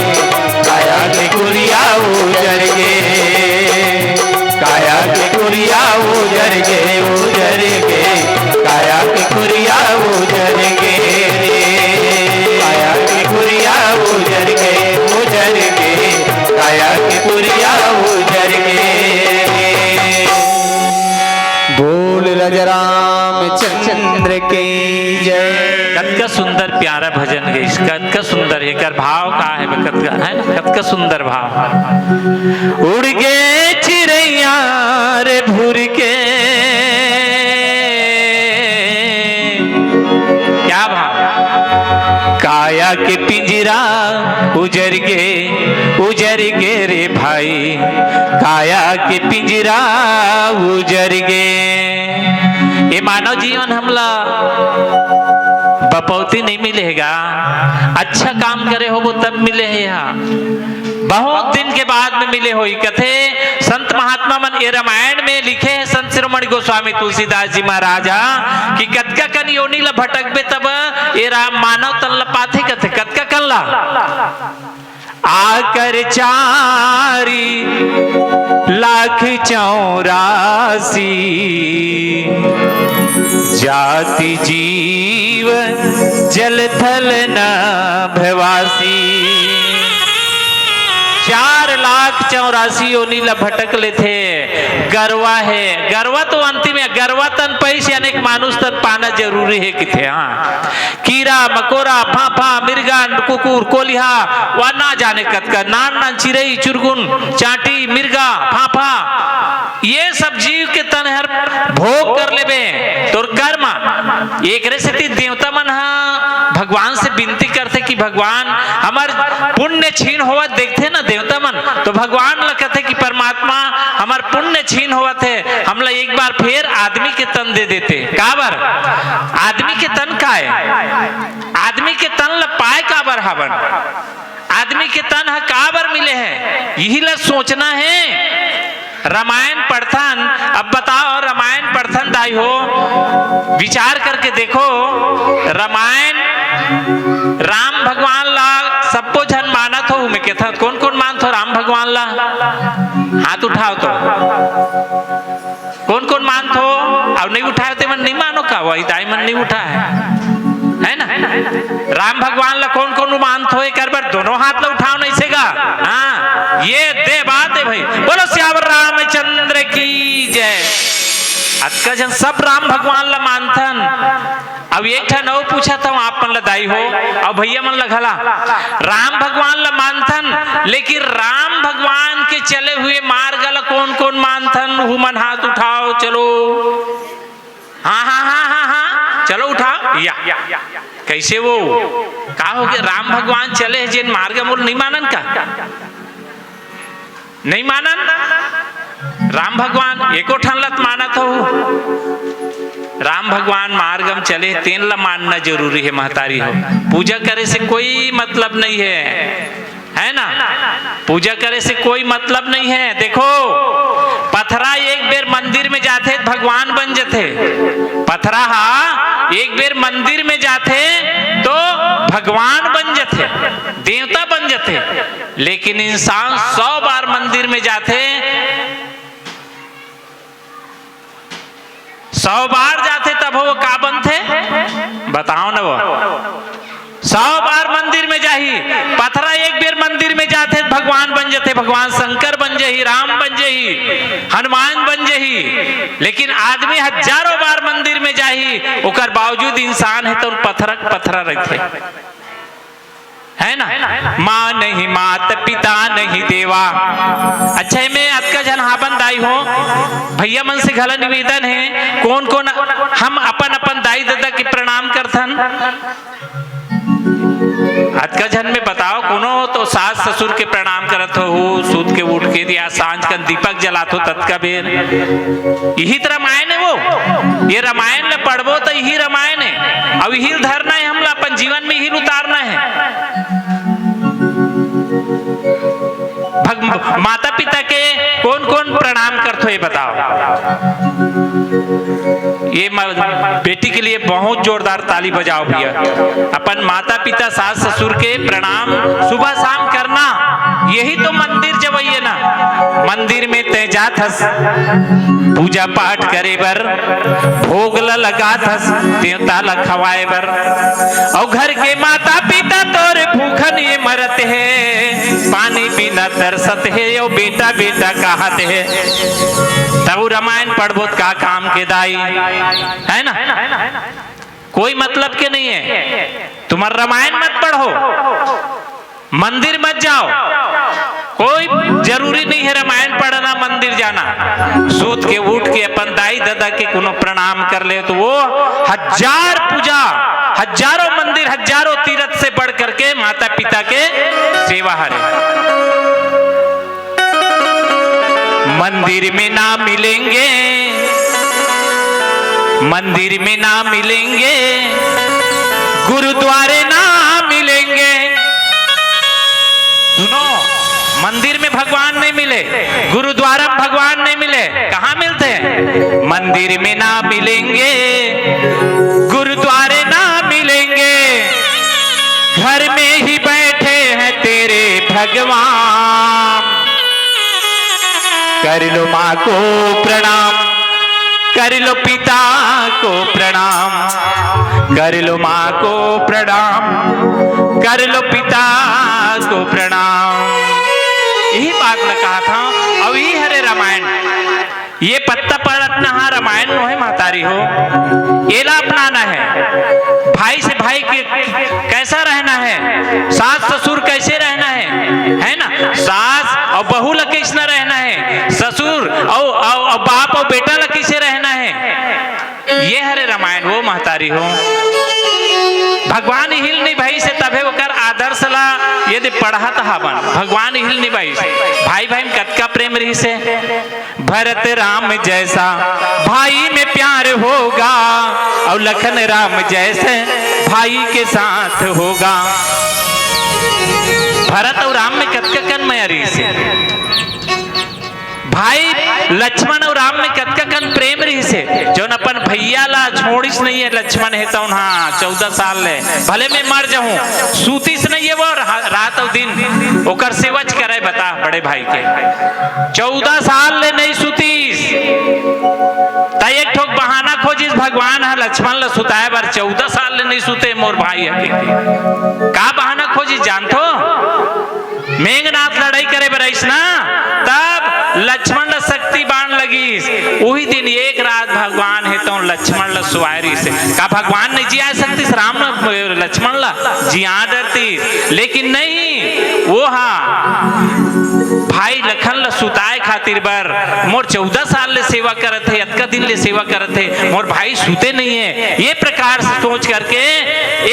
काया के कुरिया उजर गे, काया के कुरिया उजर गे, उजर गे, काया के कुरिया उजर गे, काया के कुरिया उजर गे, उजर गे, काया के कुरिया उजर गे। बोल राजा रामचंद्र की जय। कतका सुंदर प्यारा भजन गइस, कतका सुंदर, एकर भाव का हे, कतका, है ना, कतका सुंदर भाव। उड़ गे चिरैया रे भुर के, क्या भाव? काया के पिंजरा उजर गे, उजर गे रे भाई, काया के पिंजरा उजर गे। ये मानव जीवन हमला बपौती नहीं मिले हे गा, अच्छा काम करे होबो तब मिले हे। यहाँ बहुत दिन के बाद में मिले होही। कथे संत महात्मा मन ये रामायण में लिखे हे, संत शिरोमणि गोस्वामी तुलसीदास जी महाराज ह, कि कतका कन योनि ला भटकबे तब ये राम मानव तन ला पाथे। कथे कतका कन ला? आकर चारी लाख चौरासी, जाति जीव जल थल नभवासी। चार लाख चौरासी योनि ला भटक लेथे। गरवा हे, गरवा तो अंतिम हे, गरवा तन पाइस यानी कि मानुष तन पाना जरूरी हे किथे। हाँ, कीरा, मकोरा, फाफा, मिर्गा, कुकुर, कोलिहा, वा ना जाने कतका, नान नान चिरई, चुरगुन, चांटी, मिर्गा, फाफा, ये सब जीव के तन हर भोग कर लेबे, तोर कर्म। एकरे सेती देवता मन ह भगवान से विनती करथे कि भगवान, हमर पुण्य क्षीण होवत देखथे ना देवता मन, तो भगवान ल कथे कि परमात्मा, हमर पुण्य क्षीण होवत हे, हमला एक बार फेर आदमी के तन दे देते। काबर? आदमी के तन काय? आदमी के तन ल पाए काबर हावन? आदमी के तन ह काबर मिले हे, यही ल सोचना हे। रामायण पढ़थन, अब बताओ, रामायण पढ़थन दाई हो, विचार करके देखो, रामायण, राम भगवान ला सबको झन मानत हो, मैं कहता, कौन कौन मानत हो राम भगवान ला? हाथ उठाओ तो। कौन कौन मानत हो? अउ नहीं उठाए ते मन नहीं मानो का? वही दाई मन नहीं उठाए, है ना? राम भगवान ला कौन कौन मानत हो? एक बार दोनों हाथ ला उठाओ, नहीं से गा। हाँ, ये दे बात हे भाई। बोलो सियावर रामचंद्र की जय। अतका झन सब राम भगवान ला मानथन। अब एक ठन अउ पूछत हंव आप मन ला दाई हो, अउ भैया मन ला घला, राम भगवान ला मानथन, लेकिन राम भगवान के चले हुए मार्ग ला कौन कौन मानथन, उहू मन हाथ उठाओ, चलो। हाँ, हाँ, हाँ, हाँ, हाँ, चलो उठाओ, या। कैसे वो? का हो गया? राम भगवान चले हे जेन मार्ग, मोला नहीं मानन का? नहीं मानन? राम भगवान एको ठन लत मानत हो? राम भगवान मार्ग म चले, तेन ल मानना जरूरी हे महतारी हो। पूजा करे से कोई मतलब नहीं हे, है ना? पूजा करे से कोई मतलब नहीं हे। देखो, पथरा एक बेर मंदिर में जाथे त भगवान बन जथे। पथरा हा एक बेर मंदिर में जाथे तो भगवान बन जथे, देवता बन जथे। लेकिन इंसान सौ बार मंदिर में जाथे, सौ बार जाथे तब वो का बनथे? बताओ न वो। सौ बार मंदिर में जाही, पथरा एक बेर मंदिर में जाथे, भगवान बन जथे, भगवान शंकर बन जही, राम बन जही, हनुमान बन जही। लेकिन आदमी हजारों बार मंदिर में जाही, ओकर बावजूद इंसान हे तो पथरा के पथरा रहिथे। है ना? माँ नहीं मात पिता नहीं देवा। अच्छा, एमे अतका हो, भैया मन से घला निवेदन हे, कोन कोन हम अपन अपन दाई ददा के प्रणाम करथन? अतका झन में बताओ, कोनो तो सास ससुर के प्रणाम करत हो, सूत के उठ के या सांझ कन दीपक जलात हो, ततका बेर। यही तो रामायण हे वो। ये रामायण में पढ़बो तो यही रामायण हे, अब यही धरना हे हमला, अपन जीवन में यही उतारना हे। भग-, माता पिता के कोन कोन प्रणाम करथो, ये बताओ। ये म-, बेटी के लिए बहुत जोरदार ताली बजाओ भैया। अपन माता पिता, सास ससुर के प्रणाम सुबह शाम करना, यही तो मंदिर जवइया ना। मंदिर में तैं जात हस पूजा पाठ करे बर, भोग ल लगात हस देवता ल खवाए बर, अउ घर के माता पिता तोर भूखन ये मरत हे, पानी बिना तरसत हे, यो बेटा बेटा कहत हे। तब रामायण पढ़बो त का काम के दाई, हे ना? कोई मतलब के नहीं हे। तुम रामायण मत पढ़ो, मंदिर मत जाओ, कोई जरूरी नहीं हे रामायण पढ़ना, मंदिर जाना। सूत के उठ के अपन दाई ददा के कोनो प्रणाम कर ले तो वो हजार पूजा, हजारों मंदिर, हजारों तीर्थ से बढ़ करके माता पिता के सेवा हरे। मंदिर में ना मिलेंगे, मंदिर में ना मिलेंगे, गुरुद्वारे ना मिलेंगे। सुनो, मंदिर में भगवान नहीं मिले, गुरुद्वारा में भगवान नहीं मिले, कहाँ मिलते हैं? मंदिर में ना मिलेंगे, गुरुद्वारे ना मिलेंगे, घर में ही बैठे हैं तेरे भगवान। कर लो माँ को प्रणाम, कर लो पिता को प्रणाम, कर लो माँ को प्रणाम, कर लो पिता को प्रणाम। यही बात मैं कहा था। अब ये हरे रामायण, ये पत्ता पलटना हा रामायण नोहे महतारी हो, एला अपनाना हे। भाई से भाई के कैसा रहना हे, सास ससुर कैसे रहना हे, हे ना? सास अउ बहू ला कैसना रहना हे, ससुर अउ, अउ, अउ बाप अउ बेटा ला कैसे रहना हे, ये हरे रामायण वो महतारी हो। भगवान हिल नहीं भाई से तभे ओकर आदर्श ला यदि पढ़त हावन, भगवान हिल नहीं भाई से, भाई भाई में कतका प्रेम रहिसे। भरत राम जैसा भाई में प्यार होगा, और लखन राम जैसे भाई के साथ होगा। भरत अउ राम में कतका कन मया रहिसे। भाई लक्ष्मण अउ राम में कतका कन प्रेम रहिसे, जौन अपन भैया ला छोड़िस नहीं हे लक्ष्मण हे तौन, हाँ, चौदह साल ले, भले मैं मर जाहूं, सूतिस नहीं हे वो रा-, रात अउ दिन ओकर सेवच करे, बता, बड़े भाई के चौदह साल ले नहीं सुतीस। त एक ठोक बहाना खोजिस भगवान ह लक्ष्मण ल सुताए बर, चौदह साल ले नहीं सुते मोर भाई ह। का बहाना खोजिस जानथो? मेघनाथ लड़ाई करे बर आइस ना, तब लक्ष्मण ल शक्ति बाण लगिस। उही दिन एक रात भगवान हे तो लक्ष्मण ल सुवाए रहिस। का भगवान नहीं जिया सकतिस राम ल, लक्ष्मण ल? जिया डरतिस, लेकिन नहीं, वो हा भाई लखन ल सुताए खातिर बर, मोर चौदह साल ले सेवा करत हे, अतका दिन ले सेवा करत हे, मोर भाई सुते नहीं हे, ये प्रकार से सोच करके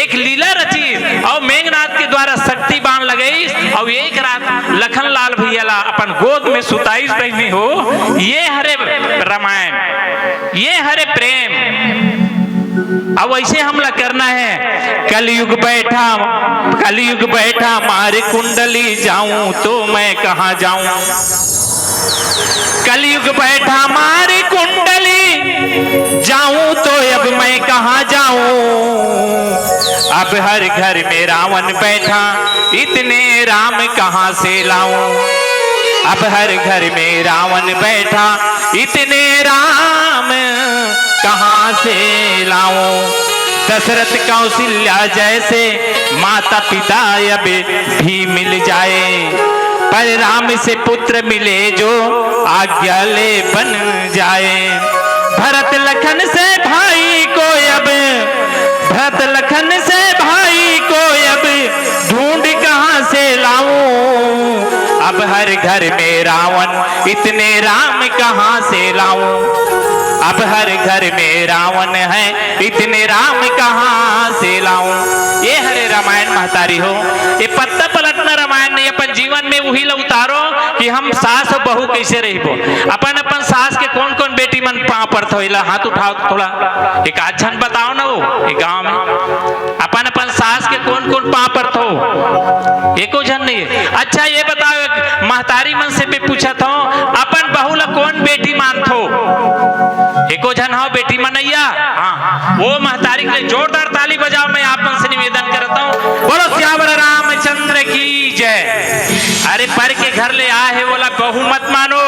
एक लीला रचिस अउ मेघनाथ के द्वारा शक्ति बाण लगाइस अउ एक रात लखन लाल भैया ला अपन गोद में सुताइस बहिनी हो। ये हरे रामायण, ये हरे प्रेम। अब ऐसे हमला करना है। कलयुग बैठा, कलयुग बैठा मार कुंडली, जाऊं तो मैं कहाँ जाऊं। कलयुग बैठा मार कुंडली, जाऊं तो अब मैं कहाँ जाऊं। अब हर घर में रावण बैठा, इतने राम कहाँ से लाऊं। अब हर घर में रावण बैठा, इतने राम कहाँ से लाऊं। दशरथ कौशल्या जैसे माता पिता अब भी मिल जाए, पर राम से पुत्र मिले जो आज्ञा ले बन जाए। भरत लखन से भाई को अब, भरत लखन से भाई को अब ढूंढ कहाँ से लाऊं। अब हर घर में रावण, इतने राम कहाँ से लाऊं? अब हर घर में रावण है, इतने राम कहाँ से लाऊं? ये हरे रामायण महतारी हो, ये पत्ता पलटना रामायण नहीं। अपन जीवन में उही ला उतारो कि हम सास अउ बहू कैसे रहिबो। अपन अपन सास के कौन कौन बेटी मन पाँव परत हो, एला हाथ उठाओ तो थोड़ा, एक आध झन बताओ ना वो, ये गाँव में अपन अपन सास के कौन कौन पाँव परत हो? एको झन नहीं है। अच्छा, ये बताओ, एक महतारी मन से भी पूछत हो, अपन बहू ला कौन बेटी मानत हो? एको झन हो बेटी मनैया? हाँ, वो महतारी के लिए जोरदार ताली बजाओ, मैं आप मन से निवेदन करत हूँ। बोलो सियावर रामचंद्र की जय। अरे, पर के घर ले आए हे, ओला बहू मत मानो,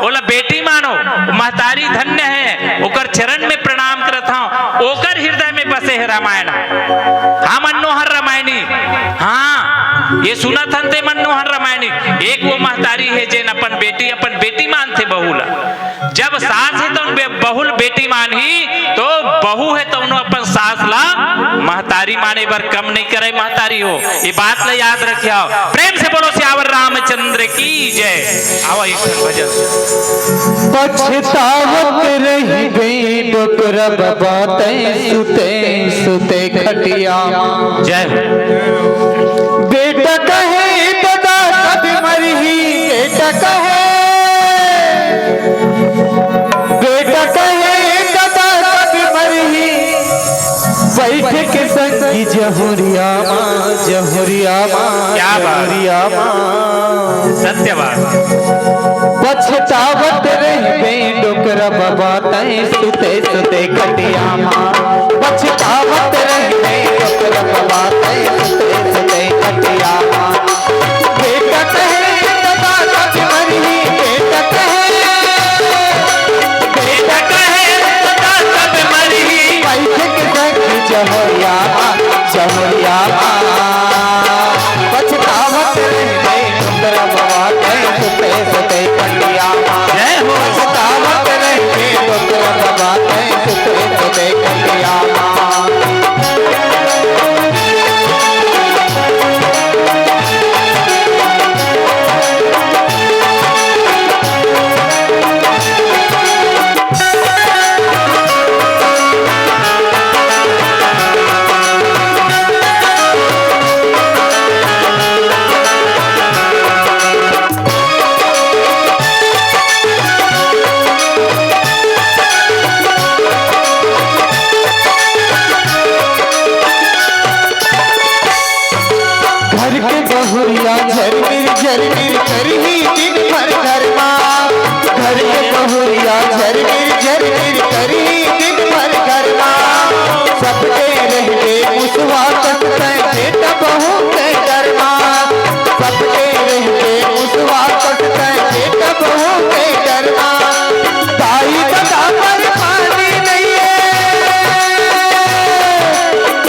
ओला बेटी मानो। महतारी धन्य है, ओकर चरण में प्रणाम करत हूँ, ओकर हृदय में बसे हे रामायण। हाँ, मनोहर रामायणी। हाँ, ये सुनत हन ते मनोहर रामायणी। एक वो महतारी हे, जेन अपन बेटी, अपन बेटी मानथे बहू ला। जब सास हे, तो बे-, बहू ल बेटी मानही, तो बहू हे, तो उन्हों अपन सास ला महतारी माने बर कम नहीं करे, महतारी हो। ये बात ला याद रखिया। प्रेम से बोलो सियावर रामचंद्र की जय। आवा एक ठन भजन। पछतावत रहिबे डोकरा बाबा तैं सुते सुते खटिया। जय हो। बेटा कहे ददा कब मरही, बेटा कहे, बेटा कहे ददा कब मरही, बैठ के संगी जहुरिया माँ, जहुरिया माँ, क्या बात। जहुरिया माँ। सत्य बात। पछतावत रहिबे डोकरा बाबा तैं सुते सुते खटिया माँ। पछतावत रहिबे डोकरा बाबा तैं सुते सुते खटिया माँ। बेटा कहे ददा कब मरही, बेटा कहे, बेटा कहे ददा कब मरही, बैठ के संगी जहुरिया माँ, जहुरिया माँ। पछतावत रहिबे डोकरा बाबा तैं सुते सुते खटिया माँ। जय हो। पछतावत रहिबे डोकरा बाबा तैं सुते सुते खटिया माँ। घर के बहुरिया झरमिर झरमिर करही दिन भर घर मा। घर के बहुरिया झरमिर झरमिर करही दिन भर घर मा। सबके रहिबे मुसवा कस तैं बेटा बहू के डर मा। सबके रहिबे मुसवा कस तैं बेटा बहू के डर मा। दाई ददा बर पानी नइये,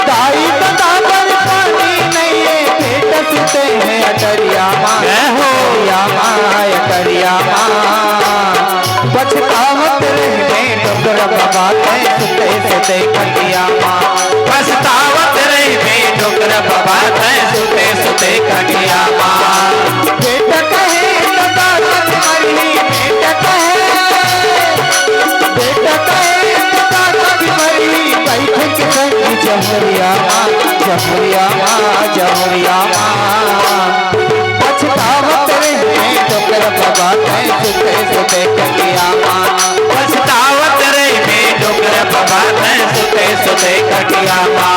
दाई ददा बर पानी नइये, बेटा सुते हे अटरिया मा, जय हो। अटरिया मा, अटरिया मा। पछतावत रहिबे डोकरा बाबा तैं सुते सुते खटिया मा। पछतावत रहिबे डोकरा बाबा तैं सुते सुते खटिया मा। बेटा कहे ददा कब मरही, बेटा कहे, बेटा कहे ददा कब मरही, बैठ के संगी जहुरिया मा, जहुरिया मा, जहुरिया मा। पछतावत रहिबे डोकरा बाबा तैं सुते सुते खटिया मा। पछतावत रहिबे डोकरा बाबा तैं सुते सुते खटिया मा।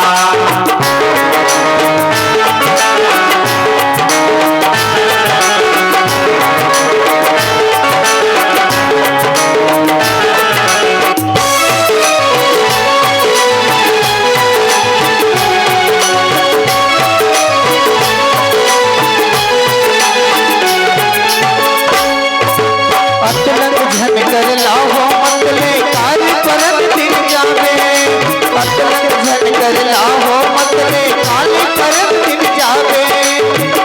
अतलंग झन कर लाहो मत ले काल परत दिन जावे। अतलंग झन कर लाहो मत ले काल परत दिन जावे।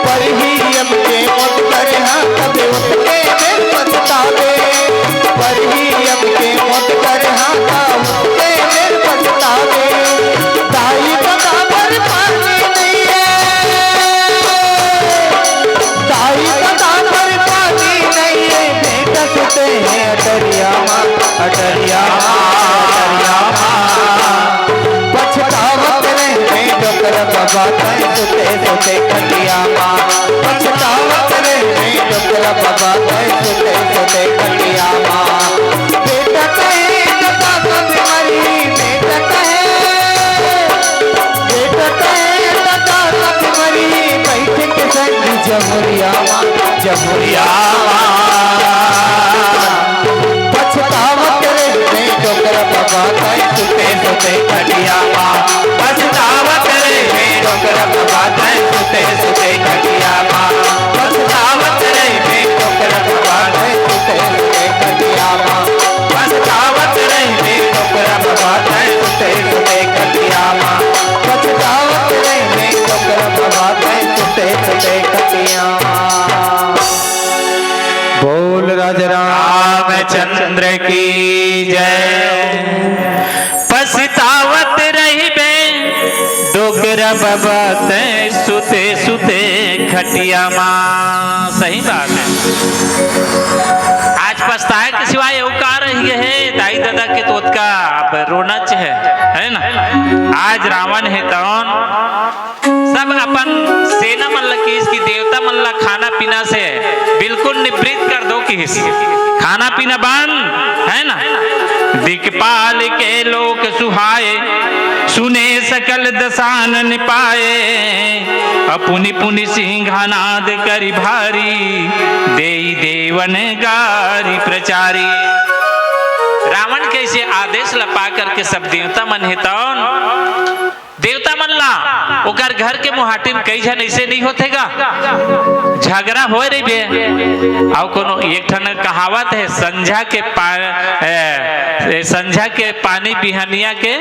परही यम के मत कर हाँ तबे उतके बेर पछतावे। परही यम के मत कर हाँ तबे उतके बेर पछतावे। दाई ददा बर पानी नइये, दाई ददा बर डरिया माँ, डरिया माँ, पछतावत रहिबे डोकरा बाबा तैं सुते सुते खटिया माँ। पछतावत रहिबे डोकरा बाबा तैं सुते सुते खटिया माँ। बेटा कहे त दादा के मरी, बेटा कहे, बेटा कहे त दादा के मरी, बैठ के संग जमुरिया माँ, जमुरिया माँ। पछतावत रहिबे डोकरा बाबा तैं सुते सुते खटिया माँ। पछतावत रहिबे डोकरा बाबा तैं सुते सुते खटिया माँ। पछतावत रहिबे डोकरा बाबा तैं सुते सुते खटिया माँ। पछतावत रहिबे डोकरा बाबा तैं सुते सुते खटिया माँ। पछतावत रहिबे डोकरा बाबा तैं सुते सुते खटिया माँ। बोल राजा रामचंद्र की जय। पछतावत रहिबे डोकरा बाबा तैं सुते सुते खटिया माँ। सही बात है। आज पछताए के सिवाय अउ का रहि गे हे? दाई ददा के तो ओतका अब रोना च हे, है ना? आज रावण हे तौन सब अपन सेना मन ल किहिस कि देवता मन ल खाना पीना से बिल्कुल निवृत्त कर दो किहिस। खाना पीना बंद, है ना? दिक्पाल के लोक सुहाए, सुने सकल दसानन पाए। अपुनि पुनि सिंहनाद करि भारी, देई देवन गारी प्रचारी। रावण के अइसे आदेश ल पा करके सब देवता मन हे तौन देवता मन ला ओकर घर के मुहाटी म कई झन अइसे नइ होथे गा, झगरा होय रहिबे। अउ कोनो एक ठन कहावत हे, संझा के पा-, ए, ए, संझा के पानी बिहनिया के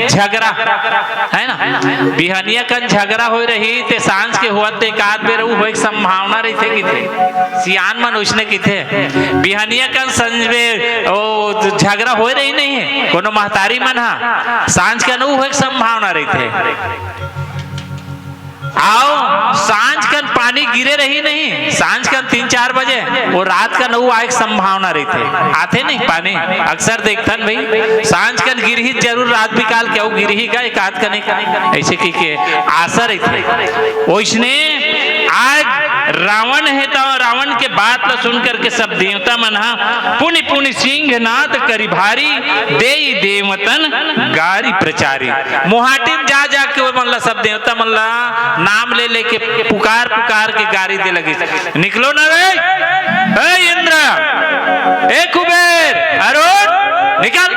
झगरा, है ना? बिहनिया कन झगरा होय रही ते सांझ के होवत ते एक आध बेर उ होय के संभावना रहिथे किथे। सियान मन उसने किथे, बिहनिया कन संझ में ओ झगरा होय रही नहीं हे, कोनो महतारी मन हा सांझ कन उ होय के संभावना रहिथे। अउ सांझ कन पानी गिरे रही नहीं, सांझ कन तीन चार बजे, वो रात कन उ आए के संभावना रहिथे। आथे नहीं पानी, अक्सर देखथन भाई, सांझ कन गिरही जरूर, रात बिकाल के अउ गिरही का एक आध कने, अइसे कहिके आशा रहिथे। ओइसने आज रावण हे त रावण के बात ल सुन करके सब देवता मन हा पुनि पुनि सिंहनाद करि भारी, देई देवतन गारी प्रचारी। मुहाटी म जा जा के ओ मन ला, सब देवता मन ला नाम ले लेके पुकार पुकार के गारी दे लगिस, "निकलो ना रे, ए इंद्र, ए कुबेर, अरुण, निकल,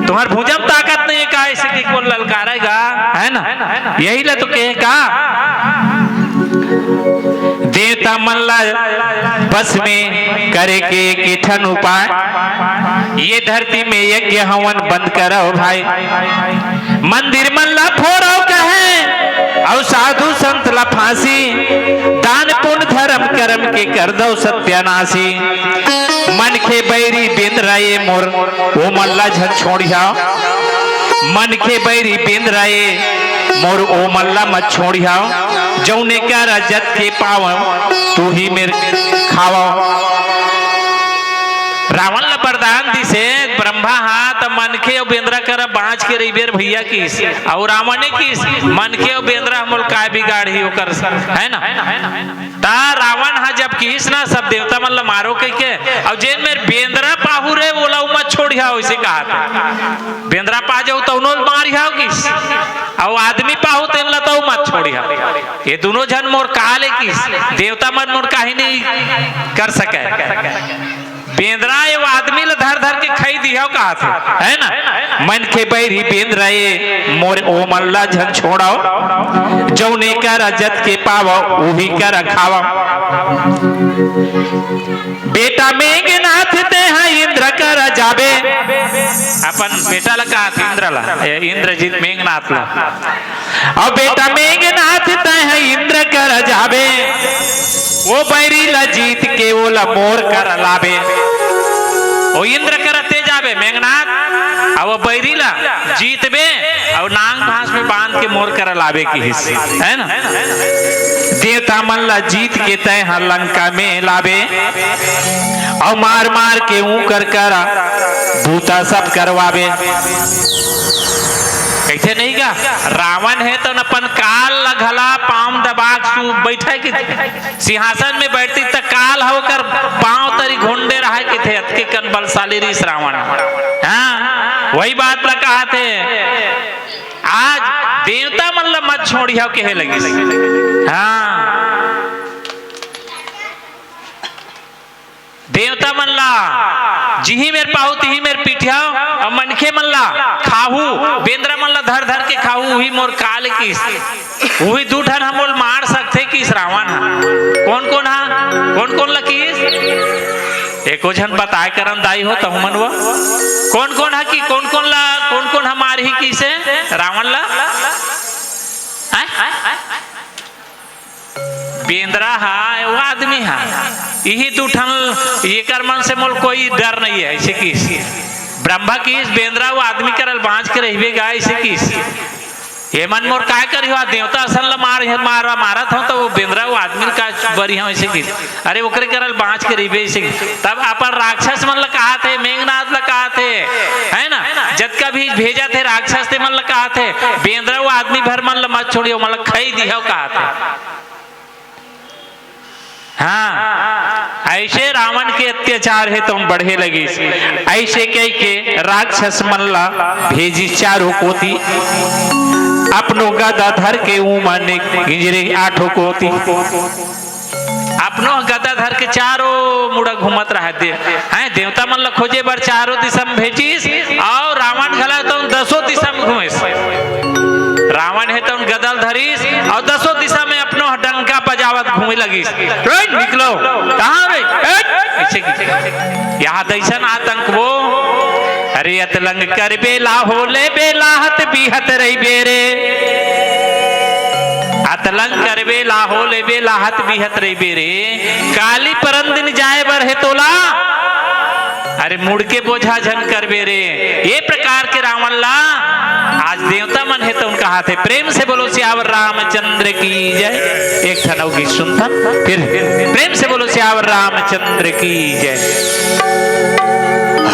तुम्हार भुजा म ताकत नहीं हे का?" अइसे कहिके ललकारेगा, है ना? यही ला तो कहे का, देवता मन ला बस में करे के एक ठन उपाय, ये धरती में यज्ञ हवन बंद करव भाई, मंदिर मन ला फोरव कहे, अउ साधु संत ला फांसी, दान पुण्य धर्म कर्म के कर दव सत्यानाशी। मनखे बैरी बेंदरा ये मोर, ओ मन ला झन छोड़िहा। मनखे बैरी बेंदरा ये मोर, ओ मन ला मत छोड़िहा। जउने करा जत के पावव, तू ही मेर खावव। रावण ला वरदान दिसे ब्रह्मा हा, त मनखे अउ बेंदरा करा बांच के रहिबे रे भैया किस, अउ रावण ने किस, मनखे अउ बेंदरा मोला काय बिगाड़ही ओकर, है ना? त रावण हा जब किस ना, सब देवता मन ला मारो कहिके, अउ जेन मेर बेंदरा पाहू रे, ओला उ मत छोड़िहा, वइसे कहा था। बेंदरा पा जाहू तउनो ल मारिहा किस, अउ आदमी पाहू तेन ला तउ मत छोड़िहा। ये दुनों झन मोर का ले किस, देवता मन मोर काही नहीं कर सके। बेंदरा ये आदमी ला धर धर के खाई दिहा कहा थे, है ना? मनखे बैरी बेंदरा ये मोर, ओ मन ला झन छोड़व, जउने करा जत के पावव, उही करा खावव। बेटा मेघनाथ तेहा इंद्र करा जाबे, अपन बेटा ला कहा थे इंद्र ला, ए, इंद्रजीत मेघनाथ ला। अउ बेटा मेघनाथ तेहा इंद्र करा जाबे, ओ बैरी ला जीत के ओला मोर करा लाबे। ओ इंद्र करा ते जाबे मेघनाथ, अउ ओ बैरी ला जीतबे, अउ नांग घास में बांध के मोर करा लाबे किहिस, है ना? देवता मन ला जीत के तेहा लंका में लाबे, अउ मार मार के ऊकर करा बूता सब करवाबे। कहिथे नहीं का, रावण हे त अपन काल ला घला पाँव दबा के सु-, बैठे कि सिंहासन में बैठतिस त काल ह ओकर पाँव तरी घोंडे रहय कहिथे, अतके कन बलशाली रहिस रावण। हाँ, वही बात ला कहाथे, आज देवता मन ला मत छोड़िहव कहे लगिस। हाँ, देवता मन ला जिही मेर पाहू तिही मेर पीटिहव, अउ मनखे मन ला खाहू, बेंदरा मन ला धर धर के खाहू, उही मोर काल किस। उही दू ठन ह मोला मार सकथे किस रावण ह। कोन कोन ह? कोन कोन ला किस? एको झन बताय करन दाई हो तहू मन वो। कोन कोन ह कि कोन कोन ला, कोन कोन ह मारही किसे रावण ला? हैं? बेंदरा ह, वो आदमी ह, इही दू ठन, एकर मन से मोला कोई डर नहीं है, अइसे किस। ब्रह्मा किस, बेंदरा वो आदमी करल बाँच के रहिबे गा, अइसे किस। ये मन मोर काय करिहू, देवता असन ल मार, मार, मारत हँव, त वो बेंदरा वो आदमी ल का बरिहँव, अइसे किस। अरे ओकरे करल बाँच के रहिबे, अइसे किस। तब अपन राक्षस मन ल कहाथे, मेघनाथ ल कहाथे, है ना, जतका भी भेजथे राक्षस ते मन ल कहाथे, बेंदरा वो आदमी भर मन ल मत छोड़िहव, मन ल खई दिहव कहाथे। हाँ, अइसे रावण के अत्याचार हे त बढ़े लगिस। अइसे कहिके राक्षस मन ला भेजिस चारों कोती, अपनो गदा धर के उमन गिंजरे आठों कोती। अपनो गदा धर के चारों मुड़ा घूमत रहय दे, हैं, देवता मन ला खोजे बर चारों दिशा में भेजिस, अउ रावण घला तो दसों दिशा में घूमिस। रावण हे तउन गदा ल धरिस अउ दसों दिशा में अपनो डंका बजावत घूमे लगिस। "रे, निकलो, कहाँ रे? ए?" अइसे की, याद अइसन आतंक वो। अरे अतलंग करबे लाहो लेबे लाहत बिहत रहिबे रे। अतलंग करबे लाहो लेबे लाहत बिहत रहिबे रे। काली परन दिन जाय बर हे तोला। अरे मुड़ के बोझा झन करबे रे। ये प्रकार के रावण ला आज देवता मन हे तउन कहाथे। प्रेम से बोलो सियावर रामचंद्र की जय। एक ठन अउ गीत सुनथन, फिर प्रेम से बोलो सियावर रामचंद्र की जय।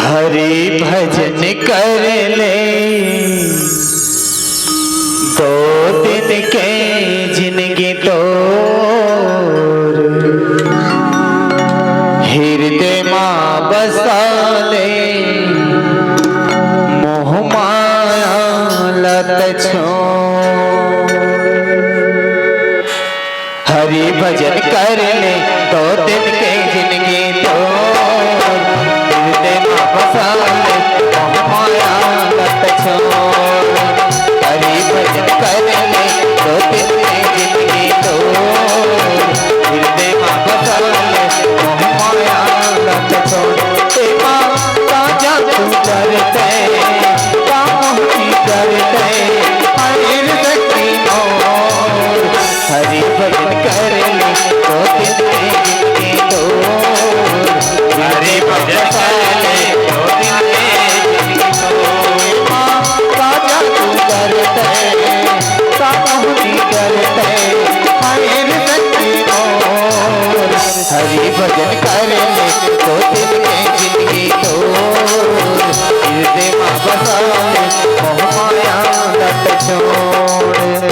हरि भजन कर ले, दो दिन के जिनगी तोर, हिरदे मा बसा ले, मोह माया लत छोड़। हरि भजन कर ले, दो दिन के जिनगी तोर, हिरदे मा बसा ले, मोह माया लत छोड़। हरि भजन कर ले, दो दिन के जिनगी तोर, हिरदे मा बसा ले, मोह माया लत छोड़। तेमा का जादू करते, का मोहनी करते, हरि शक्ति मोर। हरि भजन कर ले, दो दिन के जिनगी तोर। हरि भजन कर ले, दो दिन के जिनगी तोर। का जादू करते, का मोहनी करते, हरि शक्ति मोर। हरि भजन कर ले, दो दिन के जिनगी तोर। हिरदे मा बसा ले, मोह माया लत छोड़।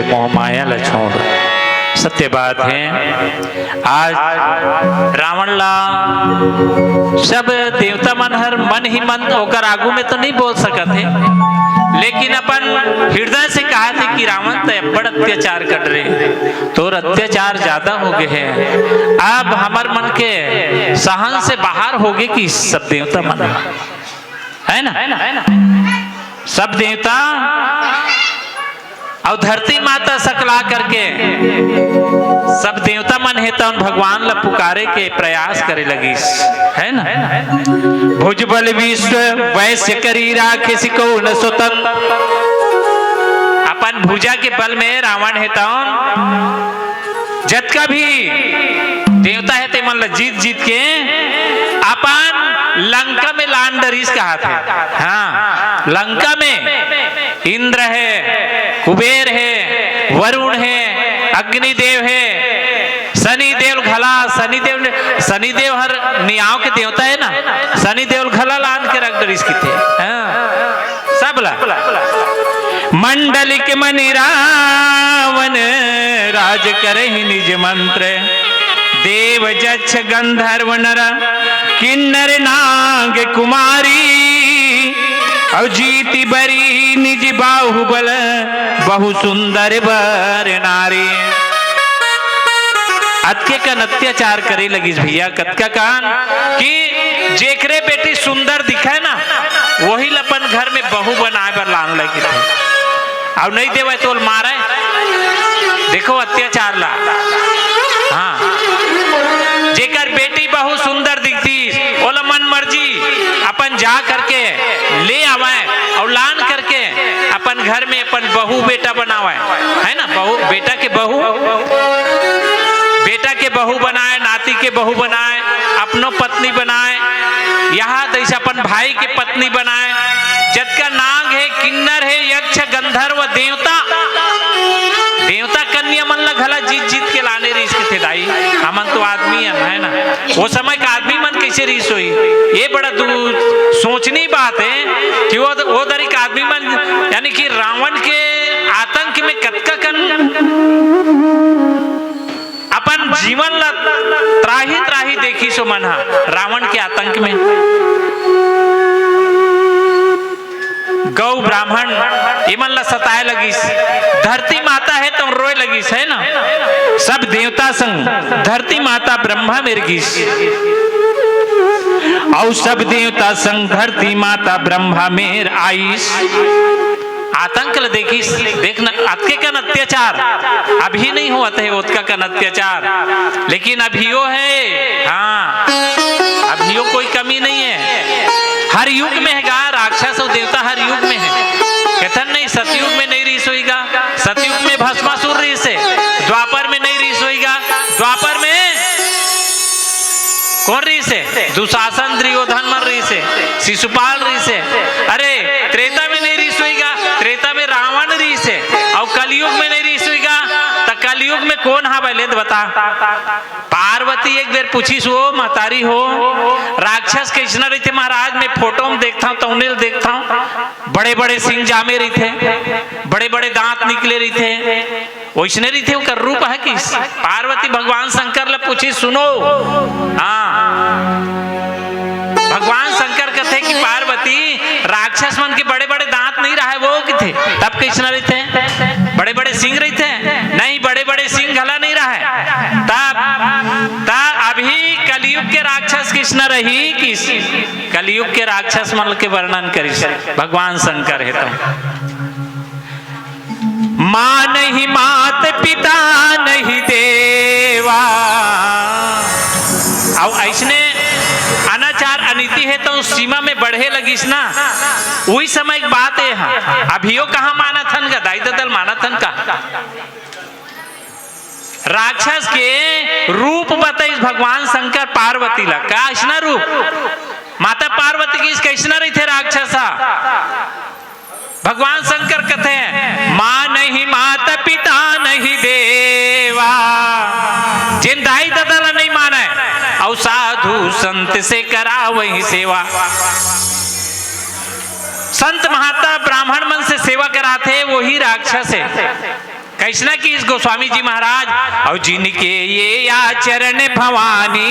मोह माया ला छोड़। सत्य बात हे, आज रावण ला सब देवता मन हर मन ही मन ओकर आगू में तो नहीं बोल सकत हे, लेकिन अपन हृदय से कहा थे कि रावण, तैं अब्बड़ अत्याचार कर रहे, तोर अत्याचार ज्यादा हो गए हे। अब हमर मन के सहन से बाहर हो गए कि सब देवता मन, है ना, सब देवता अउ धरती माता सकला करके सब देवता मन हे तउन भगवान ला पुकारे के प्रयास करे लगिस, है ना। भुजबल विश्व वैश्य करी राखे सिको न स्वतंत्र। अपन भुजा के बल में रावण हे तउन जतका भी देवता हे तेमन ला जीत जीत के अपन लंका में लान डरिस कहा थे। हाँ, लंका में इंद्र हे, कुबेर हे, वरुण हे, अग्निदेव हे, शनिदेव घला, शनिदेव ने, शनिदेव हर नियाव के देवता हे ना, शनिदेव घला लान के रख डरिस किथे। हाँ, सब ला। मंडलिक मनि रावण राज करहि निज मंत्र, देव जच्छ गंधर्व नर किन्नर नाग कुमारी। अउ जीति बरी निज बाहुबल बहु सुंदर बर नारी। अतके कन अत्याचार करे लगिस भैया, कतका कन कि जेकरे बेटी सुंदर दिखे ना, वही ल अपन घर में बहू बनाए बर लान लगिस। अउ नहीं देवय तो ओला मारय। देखो अत्याचार ला। हाँ, जेकर बेटी बहुत सुंदर दिखती, ओला मन मर्जी अपन जा करके ले आवय अउ लान करके अपन घर में अपन बहू बेटा बनावय, है ना। बहू, बेटा के बहू, बेटा के बहू बनाए, नाती के बहू बनाए, अपनो पत्नी बनाए, यहाँ तैसे अपन भाई के पत्नी बनाए, जतका नाग हे, किन्नर हे, यक्ष, गंधर्व, देवता, देवता कन्या मन ला घला जीत जीत के लाने रिहिस कथे दाई, हमन तो आदमी हन, है ना। वो समय का आदमी मन कैसे रिहिस होही, ये बड़ा दु-, सोचनी बात है कि वो, वो दरी का आदमी मन, यानी कि रावण के आतंक में कतका कन अपन जीवन ला त्राही त्राही देखिस ओ मन हा रावण के आतंक में। गौ ब्राह्मण इमन ला सताए लगिस, धरती माता हे तो रोए लगिस, है ना। सब देवता संग धरती माता ब्रह्मा मेर गिस, अउ सब देवता संग धरती माता ब्रह्मा मेर आइस। आतंक ल देखिस, देखना, अतके कन अत्याचार अभी नहीं होवत हे, ओतका कन अत्याचार, लेकिन अभियो हे। हाँ, अभियो कोई कमी नहीं है। हर युग में हे गा, राक्षस अउ देवता हर युग में हे। कथन नहीं, सतयुग में नहीं रिहिस होही गा, सतयुग में भस्मासुर रिहिस हे, द्वापर में नहीं रिहिस होही गा, द्वापर में कोन रिहिस हे? दुशासन, दुर्योधन मन रिहिस हे, शिशुपाल रिहिस हे। अरे, त्रेता में नहीं रिहिस होही गा, त्रेता में रावण रिहिस हे, अउ कलयुग में नहीं रिहिस होही गा, त कलयुग में कोन हावय ले बता? पार्वती एक बेर पूछिस, ओ महतारी हो, राक्षस कइसना रहिथे महाराज? मैं फोटो में देखथंव, तउने ल देखथंव, बड़े-बड़े सिंग जामे रहिथे, बड़े-बड़े दांत निकले रहिथे, वइसने रहिथे ओकर रूप ह कि? पार्वती भगवान शंकर ल पूछिस, सुनो, हाँ, भगवान शंकर कथे कि पार्वती, राक्षस मन के बड़े-बड़े दांत नहीं रहय वो कथे, तब कइसना रहिथे? बड़े-बड़े सिंग रहिथे? नहीं, बड़े-बड़े सिंग घला नहीं रहय। तब, तब अभी कलयुग के राक्षस कइसना रही कि कलयुग के राक्षस मन के वर्णन करिस भगवान शंकर हे तो। माँ नहीं मात पिता नहीं देवा। अउ अइसने अनाचार अनीति हे तो सीमा में बढ़े लगिस ना, उही समय के बात हे। हाँ, अभियो कहाँ मानत हन गा, दाई ददा ल मानत हन का? राक्षस के रूप बताइस भगवान शंकर पार्वती ला, का अइसना रूप? माता पार्वती कहिस कइसना रहिथे राक्षस हा? भगवान शंकर कथे, माँ नहीं माता पिता नहीं देवा, जेन दाई ददा ला नहीं मानय, अउ साधु संत से करावही सेवा। संत महात्मा ब्राह्मण मन से सेवा कराथे, वही राक्षस हे। कइसना किहिस गोस्वामी जी महाराज, "अउ जिनके ये आचरण भवानी।"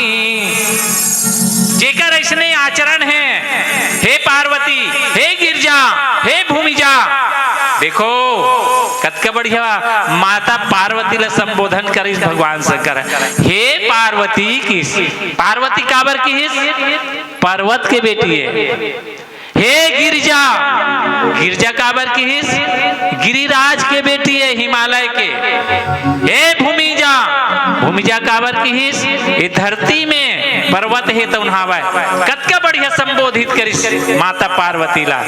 जेकर अइसने आचरण हे, हे पार्वती, हे गिरजा, हे भूमिजा, देखो कतका बढ़िया माता पार्वती ला संबोधन करिस भगवान शंकर, "हे पार्वती" किहिस। पार्वती काबर किहिस? पर्वत के बेटी हे। "हे गिरजा", गिरजा काबर किहिस? गिरिराज के बेटी हे, हिमालय के। "हे भूमिजा", भूमिजा काबर किहिस? ये धरती में पर्वत हे तउन हावय। कतका बढ़िया संबोधित करिस माता पार्वती ला।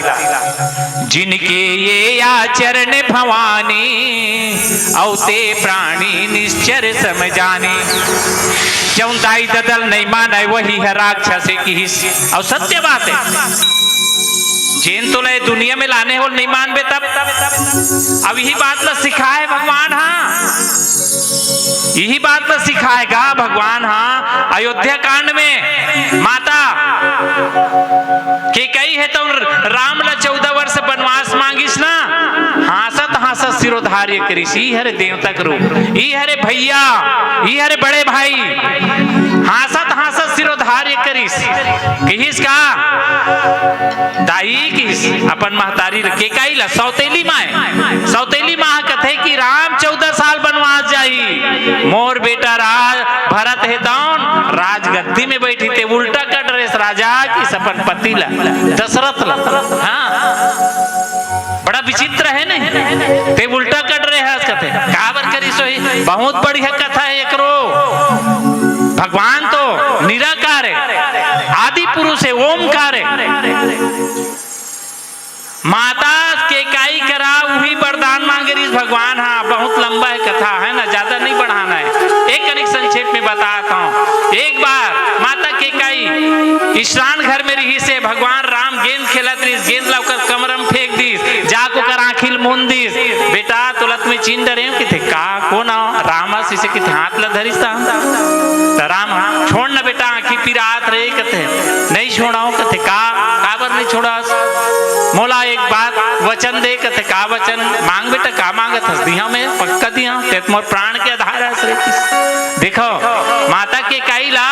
"जिनके ये आचरण भवानी, अउ ते प्राणी निश्चर सम जानी।" जउन दाई ददा ल नइ मानय, वही ह राक्षस हे किहिस। अउ सत्य बात हे, जेन तोला ये दुनिया में लाने हे ओला नइ मानबे तब। अब इही बात ला सिखाय भगवान ह, इही बात ला सिखाय गा भगवान ह। अयोध्या कांड में माता केकई हे तउन राम ला चौदह वर्ष बनवास मांगिस ना, हाँसत हाँसत सिरोधार्य करिस, "ई हरे देवता के रूप, ई हरे भइया, ई हरे बड़े भाई।" हाँसत हाँसत सिरोधार्य करिस। किहिस का? दाई किहिस, अपन महतारी ल, केकई ल, सौतेली माय। सौतेली माँ कथे कि राम चौदह साल बनवास जाही, मोर बेटा राज भरत हे तउन राजगद्दी में बइठही, ते उल्टा कर डरेस राजा किहिस अपन पति ल, दशरथ ल। हाँ, बड़ा विचित्र हे नहीं? ते उल्टा कर डरे हस कथे, काबर करिस होही? बहुत बढ़िया कथा हे एकरो। भगवान तो निराकार हे, आदि पुरुष हे, ओमकार हे। माता केकई करा उही वरदान मांगे रिहिस भगवान ह। बहुत लंबा हे कथा, हे ना, ज्यादा नहीं बढ़ाना हे, एक कनिक संक्षेप में बतात हंव। एक बार माता केकई स्नान घर में रिहिस हे, भगवान राम गेंद खेलत रिहिस, गेंद ला ओकर कमर में फेंक दिस, जाके ओकर आँखी ल मूंद दिस। "बेटा, तोला त मैं चिन्ह डरेंव" किथे। "का, कोन आव?" "राम आस" अइसे किथे, हाथ ला धरिस त। त राम, "छोड़ ना बेटा, आँखी पिरात रे" कथे। "नइ छोड़ंव" कथे। "का, काबर नइ छोड़स?" "मोला एक बात वचन दे" कथे। "का वचन?" "मांग बेटा, का मांगत हस, दिहंव मैं, पक्का दिहंव, ते त मोर प्राण के आधार हस रे" किहिस। देखो, माता केकई ला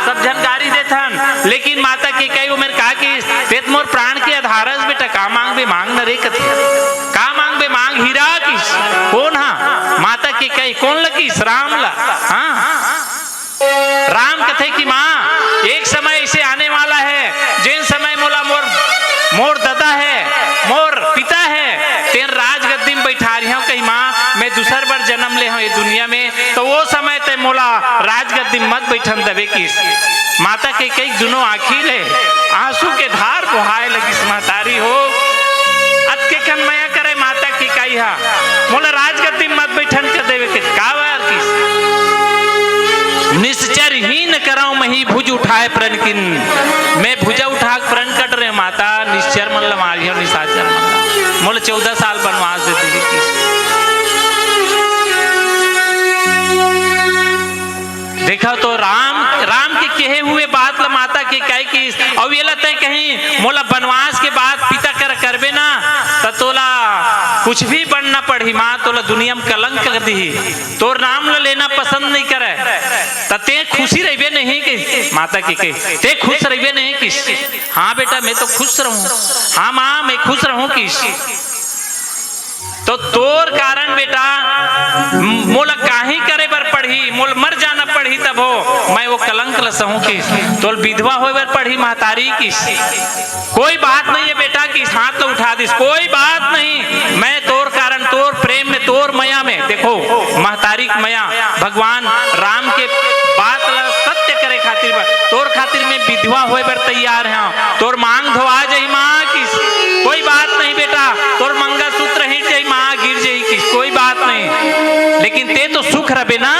सब झन गारी देथन, लेकिन माता केकई ओ मेर का किहिस, "ते त मोर प्राण के आधार हस बेटा, का मांगबे मांग न रे" कथे। "का मांगबे मांग" हीरा किहिस। कोन हा? माता केकई। कोन ल किहिस? राम ला। हाँ, राम कथे कि माँ, एक समय अइसे आने वाला हे, जेन समय मोला मोर, मोर ददा हे, मोर पिता हे, तेन राजगद्दी में बइठारिहंव कही माँ, मैं दूसर बर जनम ले हंव ये दुनिया में, त ओ समय ते मोला राजगद्दी में मत बइठन देबे किहिस। माता केकई के दुनों आँखी ले आंसू के धार बोहाय लगिस, महतारी हो, अतके कन मया करे माता केकई हा, मोला राजगद्दी में मत बइठन कर देबे किहिस। काबर किहिस? "निश्चर ही न करंव मही भुज उठाय प्रण कीन।" मैं भुजा उठा के प्रण कर डरेंव माता, निश्चर मन ल मारिहंव, निशाचर मन ल। मोला चौदह साल बनवास दे देबे किहिस। देखव तो राम, राम के कहे हुए बात ल माता केकई किहिस, अउ एला तैं कहीं मोला बनवास के बाद पिता कर करबे ना, त तोला कुछ भी बनना पड़ही माँ, तोला दुनिया में कलंक कर दिही, तोर नाम ल लेना पसंद नइ करय, त तैं खुशी रहिबे नहीं किहिस। माता केकई, "तैं खुश रहिबे नहीं किहिस?" "हाँ बेटा, मैं तो खुश रहूं।" "हाँ माँ, मैं खुश रहूं" किहिस। तो तोर कारण बेटा, मोला काही करे बर पड़ही, मोला मर जाना पड़ही तभो मैं ओ कलंक ल सहूं किहिस। तोला विधवा होय बर पड़ही महतारी किहिस। कोई बात नहीं हे बेटा किहिस, हाथ ल उठा दिस, कोई बात नहीं, मैं तोर कारण, तोर प्रेम में, तोर मया में, देखो महतारी के मया, भगवान राम के बात ल सत्य करे खातिर बर, तोर खातिर मैं विधवा होय बर तैयार हंव। तोर मांग धोवा जाही माँ किहिस, कोई बात नहीं बेटा, तोर मंगलसूत्र हिट जाही माँ, गिर जाही किहिस, कोई बात नहीं, लेकिन तैं तो सुख रहिबे ना,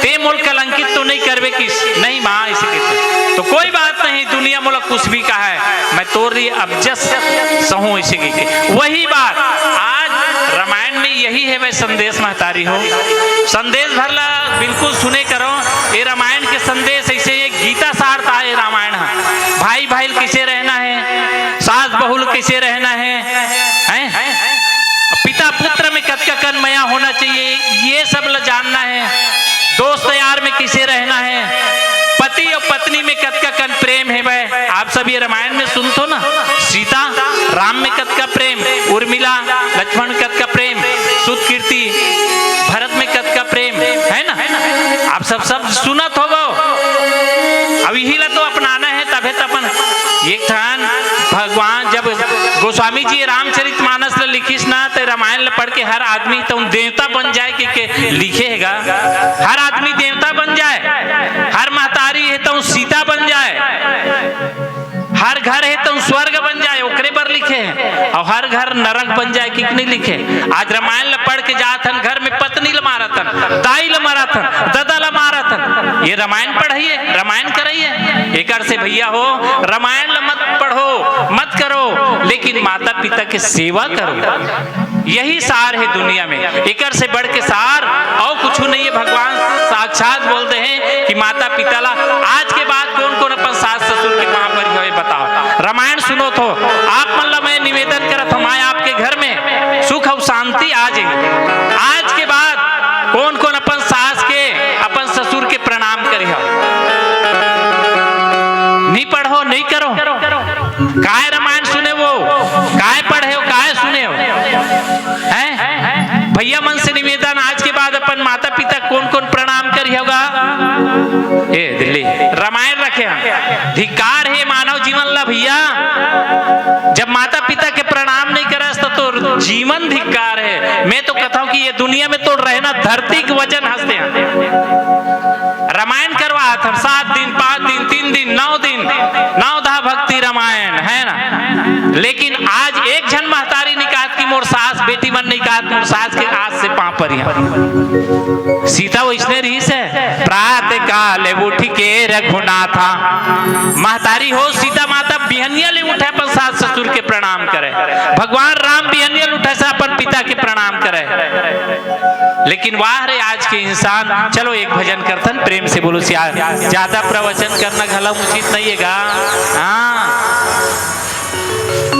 तैं मोला कलंकित तो नहीं करबे किहिस। नहीं माँ, अइसे किहिस तो कोई बात नहीं, दुनिया मोला कुछ भी कहय, मैं तोर लिए अबजस सहूं, अइसे कहिके। वही बात आज रामायण में यही हे, मैं संदेश महतारी हो, संदेश भर ला बिल्कुल सुने करो। ये रामायण के संदेश अइसे, ये गीता सार था ये रामायण ह। भाई भाई ल कइसे रहना हे, सास बहू ल कइसे रहना हे, हैं? पिता पुत्र में कतका कन मया होना चाहिए, पत्नी में कतका कन प्रेम हे भाई, आप सब ये रामायण में सुनथो ना, सीता राम में कतका प्रेम, उर्मिला लक्ष्मण में कतका प्रेम, सुत कीर्ति भरत में कतका प्रेम, है ना? आप सब सब सुनत होबो। अब यही ला तो अपनाना है, तभे तो अपन एक ठन भगवान जब गोस्वामी जी रामचरित मानस ला लिखिस ना, ते रामायण ला पढ़ के हर आदमी तो देवता बन जाए के, के लिखे हेगा। हर आदमी देवता बन जाए, हर महतारी हे तो सीता बन जाए, हर घर हे तो स्वर्ग बन जाए, ओकरे बर लिखे हे, अउ हर घर नरक बन जाए, किक नहीं लिखे। आज रामायण ला पढ़ के जात हन, घर में पत्नी ला मारत हन, दाई ला मारत हन, ददा ला मारत हन, ये रामायण पढ़ाइए, रामायण कराइए। एकर से भैया हो, रामायण ला मत पढ़ो, मत करो, लेकिन माता पिता के सेवा करो। यही सार हे दुनिया में, एकर से बढ़ के सार अउ कुछु नहीं हे। भगवान साक्षात बोलते हैं कि माता पिता ला आज के बाद कौन कौन अपन सास ससुर के पाँव परिहव, बताओ। रामायण सुनोथो, आप मन ला मैं निवेदन करत हूँ, मैं आपके घर में सुख अउ शांति आ जाए। आज के बाद कौन कौन अपन सास के, अपन ससुर के प्रणाम करिहव? नहीं पढ़ो, नहीं करो। काय रामायण सुने हो, काय पढ़े हो, काय सुने हो? हैं? भैया मन से निवेदन, आज के बाद अपन माता पिता कौन कौन प्रणाम करिहव गा? ए दिल्ली, रामायण रखे हम। धिक्कार हे मानव जीवन ला भैया, जब माता पिता के प्रणाम नहीं करस तो तोर जीवन धिक्कार हे। मैं तो कहता हूँ कि ये दुनिया में तोर रहना धरती के वजन हंसते हैं। रामायण करवात हन, सात दिन, पाँच दिन, तीन दिन, नौ दिन, नौ धा भक्ति रामायण, है ना? लेकिन आज एक झन महतारी नहीं कहत कि मोर सास, बेटी मन नहीं कहत, मोर सास के आज से पाँव परिहंव। सीता वइसने रहिस हे, प्रात काल उठ के रघुनाथा। महतारी हो सीता माता बिहनिया ले उठे, अपन सास ससुर के प्रणाम करे। भगवान राम बिहनिया ले उठे से अपन पिता के प्रणाम करे। लेकिन वाह रे आज के इंसान। चलो एक भजन करथन, प्रेम से बोलो सिया। ज्यादा प्रवचन करना घला उचित नहीं हे गा। हाँ,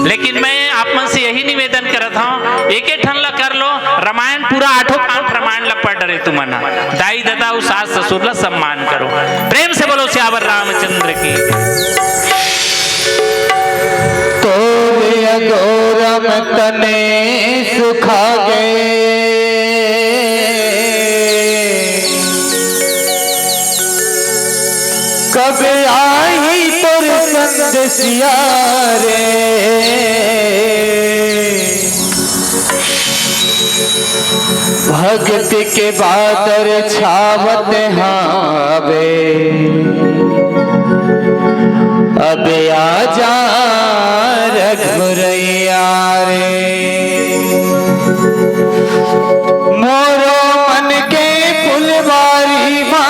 लेकिन मैं आप मन से यही निवेदन करत हूँ, एक एक ठन ला कर लो, रामायण पूरा आठों पाठ रामायण ला पढ़ डरे तुमन ह। दाई ददा अउ सास ससुर ला सम्मान करो। प्रेम से बोलो सियावर रामचंद्र की। तोर अगोरम तने सुखा गए, कब आही तोर संदेसिया रे। भक्ति के बादर छावत हावे, अब आजा रघुरैया रे। मोरो मन के फुलवारी मा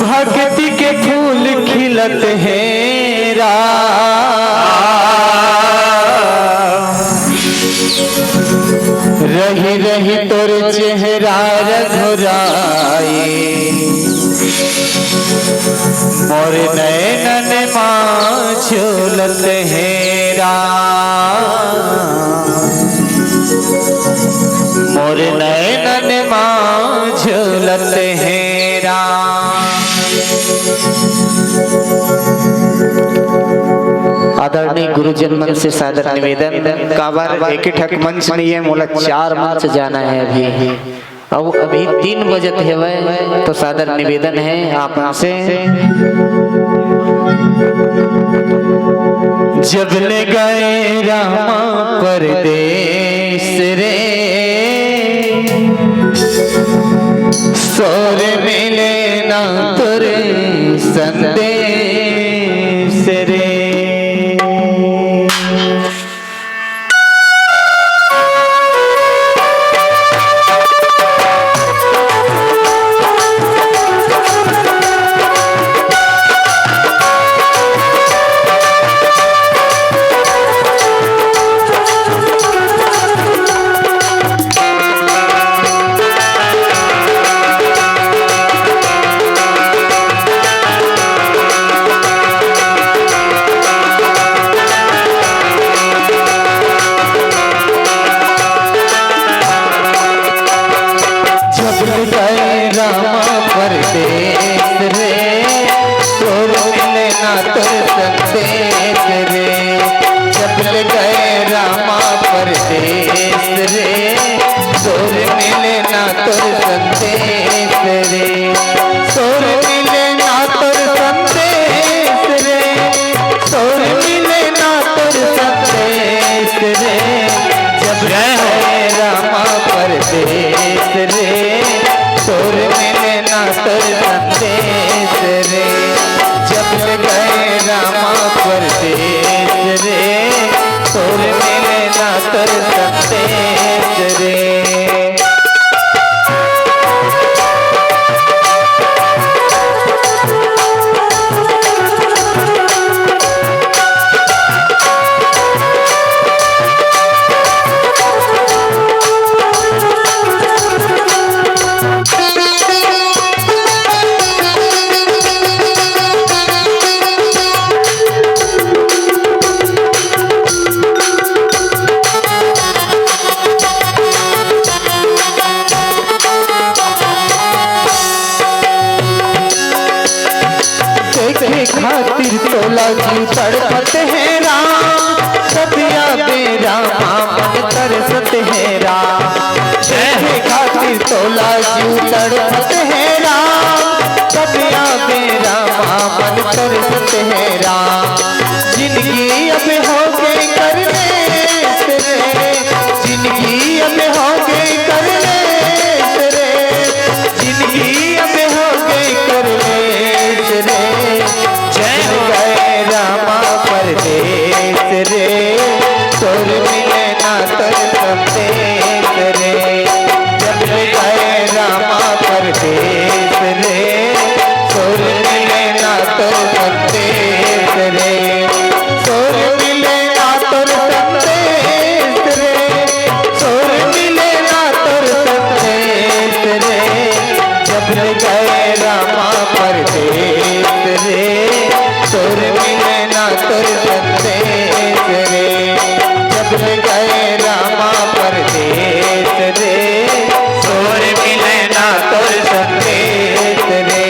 भक्ति के फूल खिलत हे राम। रहि रहि तोर चेहरा रघुराई, मोर नैनन मा झूलत हे राम, मोर नैनन मा झूलत हे राम। आदरणीय गुरुजन मन से सादर निवेदन, काबर एक ही ठक मंच नहीं हे, मोला चार मंच जाना हे अभी। अउ अभी तीन बजत हेवय, तो सादर निवेदन हे आप मन से। जब ले गए रामा परदेस रे, सोर मिले ना तोर संदेस रे। जब ले गए रामा परदेस रे, तोर मिले ना तोर संदेस रे। जब ले गए रामा परदेस रे, तोर मिले ना तोर संदेस रे। तोर मिले ना तोर संदेस रे, तोर मिले ना तोर संदेस रे। जब ले गए रामा परदेस रे, तोर मिले ना तोर संदेस रे। जब ले गए रामा परदेस रे, तोर मिले ना तोर संदेस रे। देखे खातिर तोला जी तड़पत हे राम, सतिया बेरा मा मन तरसत हे राम। देखे खातिर तोला जी तड़पत हे राम, सतिया बेरा मा मन तरसत हे राम। जिंदगी अब हो गई करने से रे, जिंदगी अब हो गई करने से रे, जिंदगी अब हो गई करने से रे। जय हो। गए रामा परदेस रे, तोर मिले ना तोर संदेस रे। जब ले गए रामा परदेस रे, तोर मिले ना तोर संदेस रे। तोर मिले ना तोर संदेस रे, तोर मिले ना तोर संदेस रे। जब ले गए रामा परदेस रे, तोर मिले ना तोर संदेस रे। जब ले गए रामा परदेस रे, तोर मिले ना तोर संदेस रे।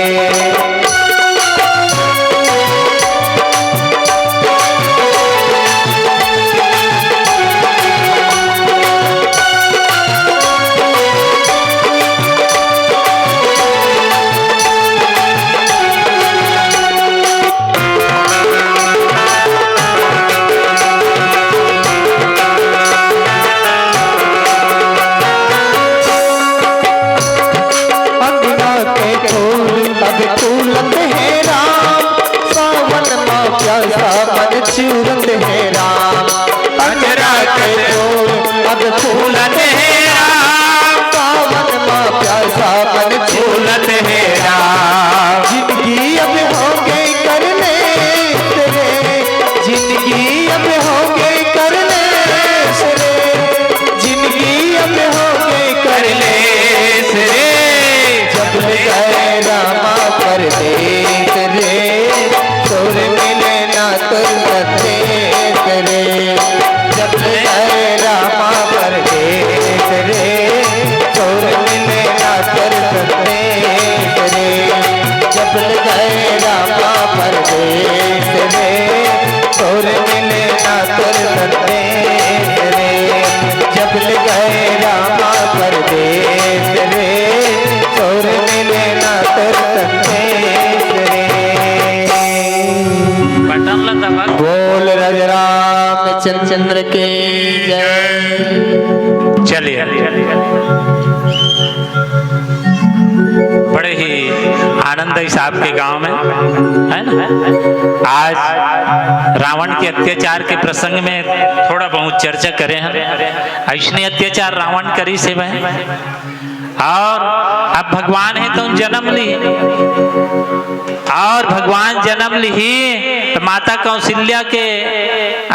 अंगना के फूल अब फूलत हे राम, सावन मा प्यासा मन चिउरत हे राम। अंगना के फूल अब फूलत हे राम, सावन मा प्यासा मन चिउरत हे राम। जिंदगी अब हो गई करने से रे, जिंदगी अब हो गई करने से रे, जिंदगी अब हो गई करने से रे। जब ले गए रामा परदेस रे, तोर मिले ना तोर संदेस रे। जब ले गए रामा परदेस रे, तोर मिले ना तोर संदेस रे। जब ले गए रामा परदेस रे, तोर मिले ना तोर संदेस रे। जब ले गए रामा परदेस रे, तोर मिले ना तोर संदेस रे। बटन ला दबा। बोल राजा रामचंद्र की जय। चलिए, बड़े ही आनंद है इस आपके गांव में, है ना? आज रावण के अत्याचार के प्रसंग में थोड़ा बहुत चर्चा करे हन। अइसने अत्याचार रावण करिस हे भाई। और अब भगवान हे तउन जन्म ली, और भगवान जन्म लीही त माता कौशल्या के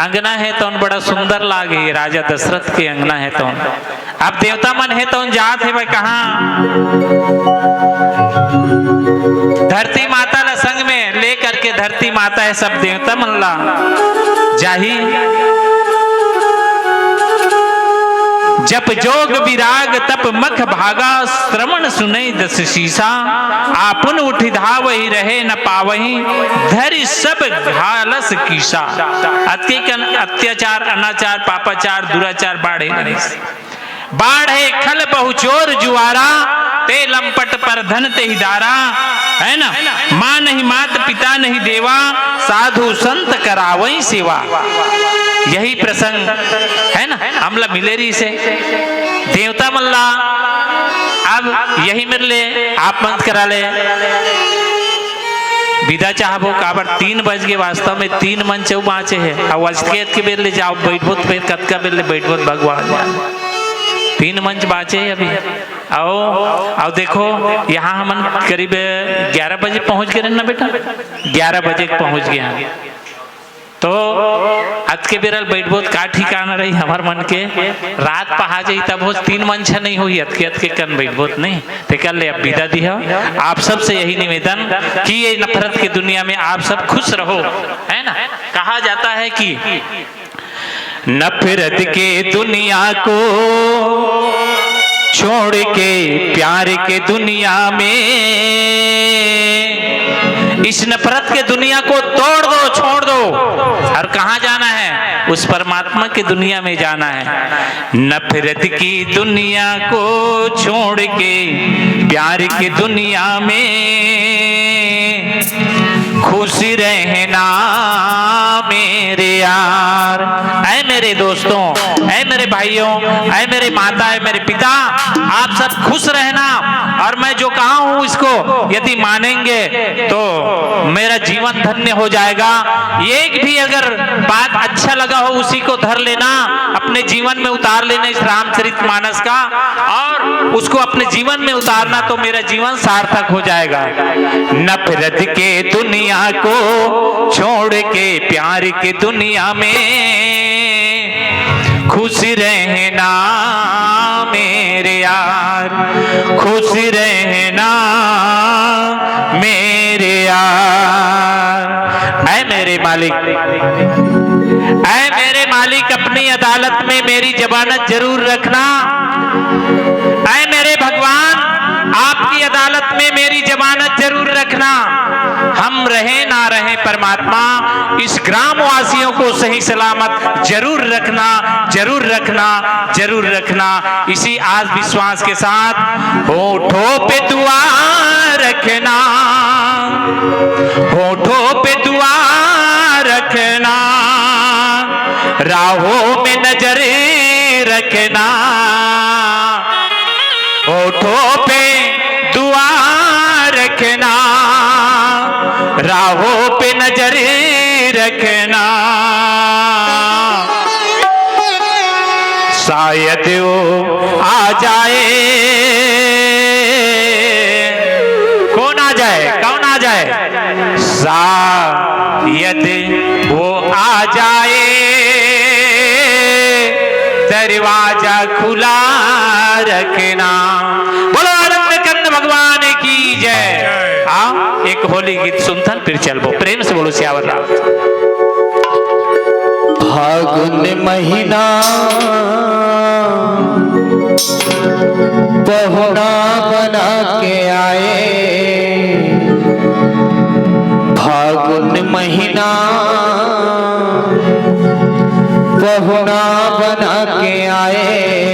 अंगना हे तउन बड़ा सुंदर लागे, राजा दशरथ के अंगना हे तउन। अब देवता मन हे तउन जात हे भाई कहाँ? धरती माता ला संग में ले करके धरती माता हे सब देवता मन ला जाही। जप जोग विराग तप मख भागा, श्रवण सुनइ दस शीसा। आपुन उठि धावहि रहे न पावहि, धरि सब घालस कीसा। अतके कन अत्याचार, अनाचार, पापाचार, दुराचार बाढ़े रहिस। बाढ़े खल बहु चोर जुआरा, ते लंपट पर धन तेहि दारा, है ना? माँ नहीं मात पिता नहीं देवा, साधु संत करावई सेवा। यही प्रसंग है ना, हमला मिले रहिसे देवता मन ला। अब यही मेर ले आप मंच करा ले विदा चाहबो, काबर तीन बज गे, वास्तव में तीन मंच अउ बाँचे हे। अब अतके अतके बेर ले जाओ, बैठबो त फेर कतका बेर ले बैठबो त भगवान जाने। तीन मंच बाँचे हे अभी। अउ, अउ देखो, यहाँ हमन करीब ग्यारह बजे पहुँच गे रहेन ना बेटा, ग्यारह बजे पहुँच गे हन। तो अतके बेरा ल बैठबो त का ठिकाना रही हमर मन के, रात पहा जाही तब हो, तीन मंच नहीं होही, अतके अतके कन बैठबो त नहीं। तेकर ले अब विदा दिहा। आप सबसे यही निवेदन कि ये नफरत के दुनिया में आप सब खुश रहो, है ना? कहा जाता है कि नफरत के दुनिया को छोड़ के प्यार के दुनिया में, इस नफरत के दुनिया को तोड़ दो, छोड़ दो। और कहाँ जाना है? उस परमात्मा की दुनिया में जाना है। नफरत की दुनिया को छोड़ के प्यार की दुनिया में खुश रहना मेरे यार। ऐ मेरे दोस्तों, ऐ मेरे भाइयों, ऐ मेरे माता, ऐ मेरे पिता, आप सब खुश रहना। और मैं जो कहा हूँ इसको यदि मानेंगे तो मेरा जीवन धन्य हो जाएगा। एक भी अगर बात अच्छा लगा हो उसी को धर लेना, अपने जीवन में उतार लेना इस रामचरित मानस का, और उसको अपने जीवन में उतारना तो मेरा जीवन सार्थक हो जाएगा। नफरत के दुनिया को छोड़ के प्यार के दुनिया में खुश रहना मेरे यार, खुश रहना मेरे यार। ऐ मेरे मालिक, ऐ मेरे मालिक, अपनी अदालत में मेरी जमानत जरूर रखना। ऐ मेरे भगवान, आपकी अदालत में मेरी जमानत जरूर रखना। हम रहे ना रहे परमात्मा, इस ग्रामवासियों को सही सलामत जरूर रखना, जरूर रखना, जरूर रखना। इसी आस विश्वास के साथ होठों पे दुआ रखना, होठों पे दुआ रखना, राहों में नजर रखना, होठों पे दुआ रखना, राहों पे नजर रखना। शायद वो आ जाए। कौन आ जाए? कौन आ जाए? शायद वो आ जाए, दरवाजा खुला रखना। बोलो आनंद कंद भगवान की जय। हाँ, एक होली गीत सुनथन, फिर चलबो। प्रेम से बोलो सियावर राम। फागुन महीना पहुना बना के आए, फागुन महीना पहुना बना के आए।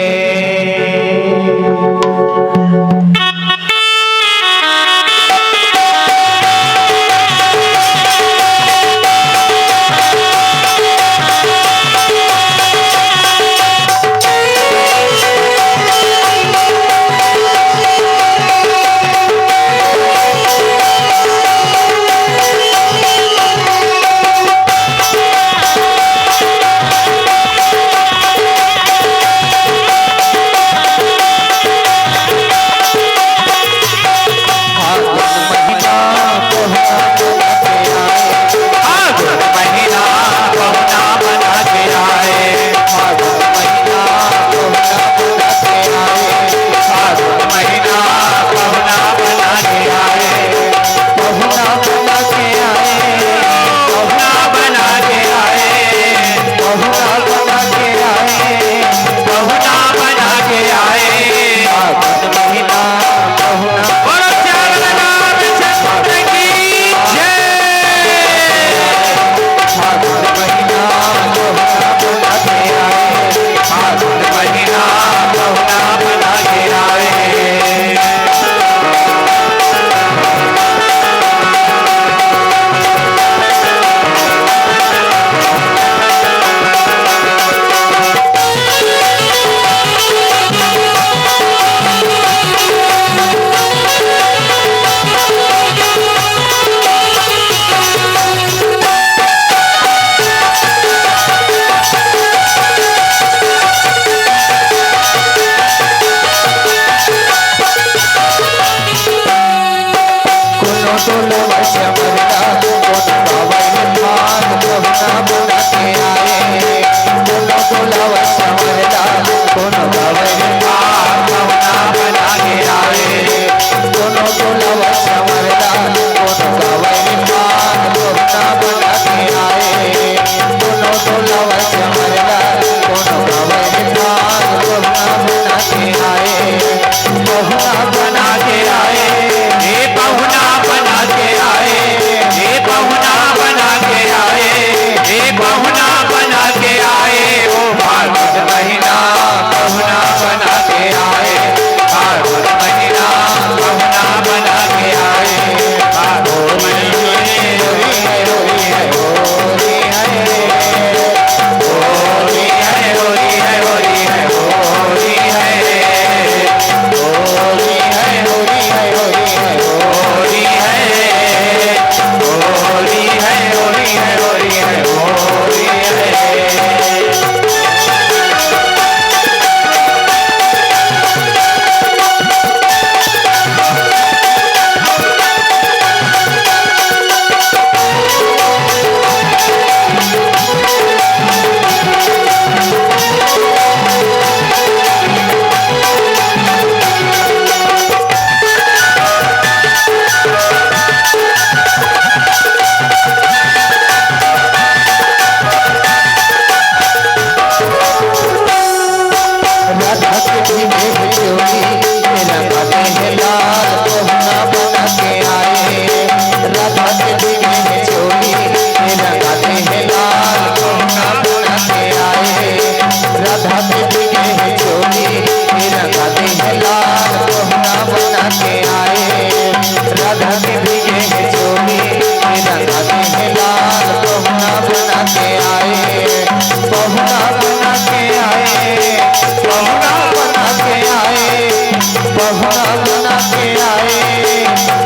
पहुना बना के आए,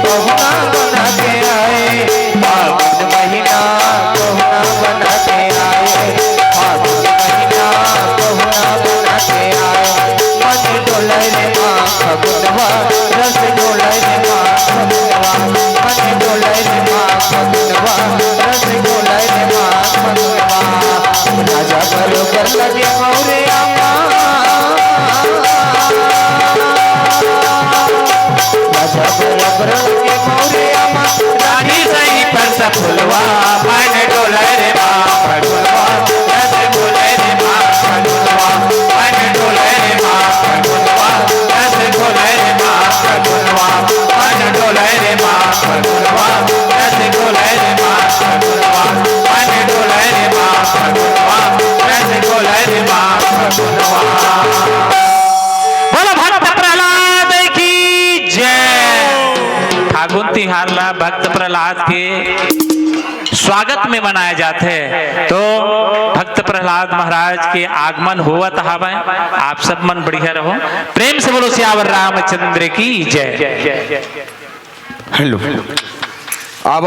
पहुना बना के आए, फागुन महीना पहुना बना के आए, फागुन महीना पहुना बना के आए। मन डोले रे माँ फगुनवा, रस डोले रे माँ फगुनवा, मन डोले रे माँ फगुनवा, रस डोले रे माँ फगुनवा। राजा बरोबर लगे मौरे आमा, राजा बरोबर लगे मौरे आमा, रानी सही पर सफुलवा, मन डोले रे माँ फगुनवा, रस डोले रे माँ फगुनवा, मन डोले रे माँ फगुनवा, रस डोले रे माँ फगुनवा, मन डोले रे माँ फगुनवा, रस डोले रे माँ फगुनवा, मन डोले रे माँ फगुनवा, रस डोले रे माँ फगुनवा। बोलो भक्त प्रहलाद की जय। फागुन तिहार ला भक्त प्रहलाद के स्वागत में मनाए जाथे। तो भक्त प्रहलाद महाराज के आगमन होवत हावय, आप सब मन बढ़िया रहो। प्रेम से बोलो सियावर रामचंद्र की जय। हेलो, अब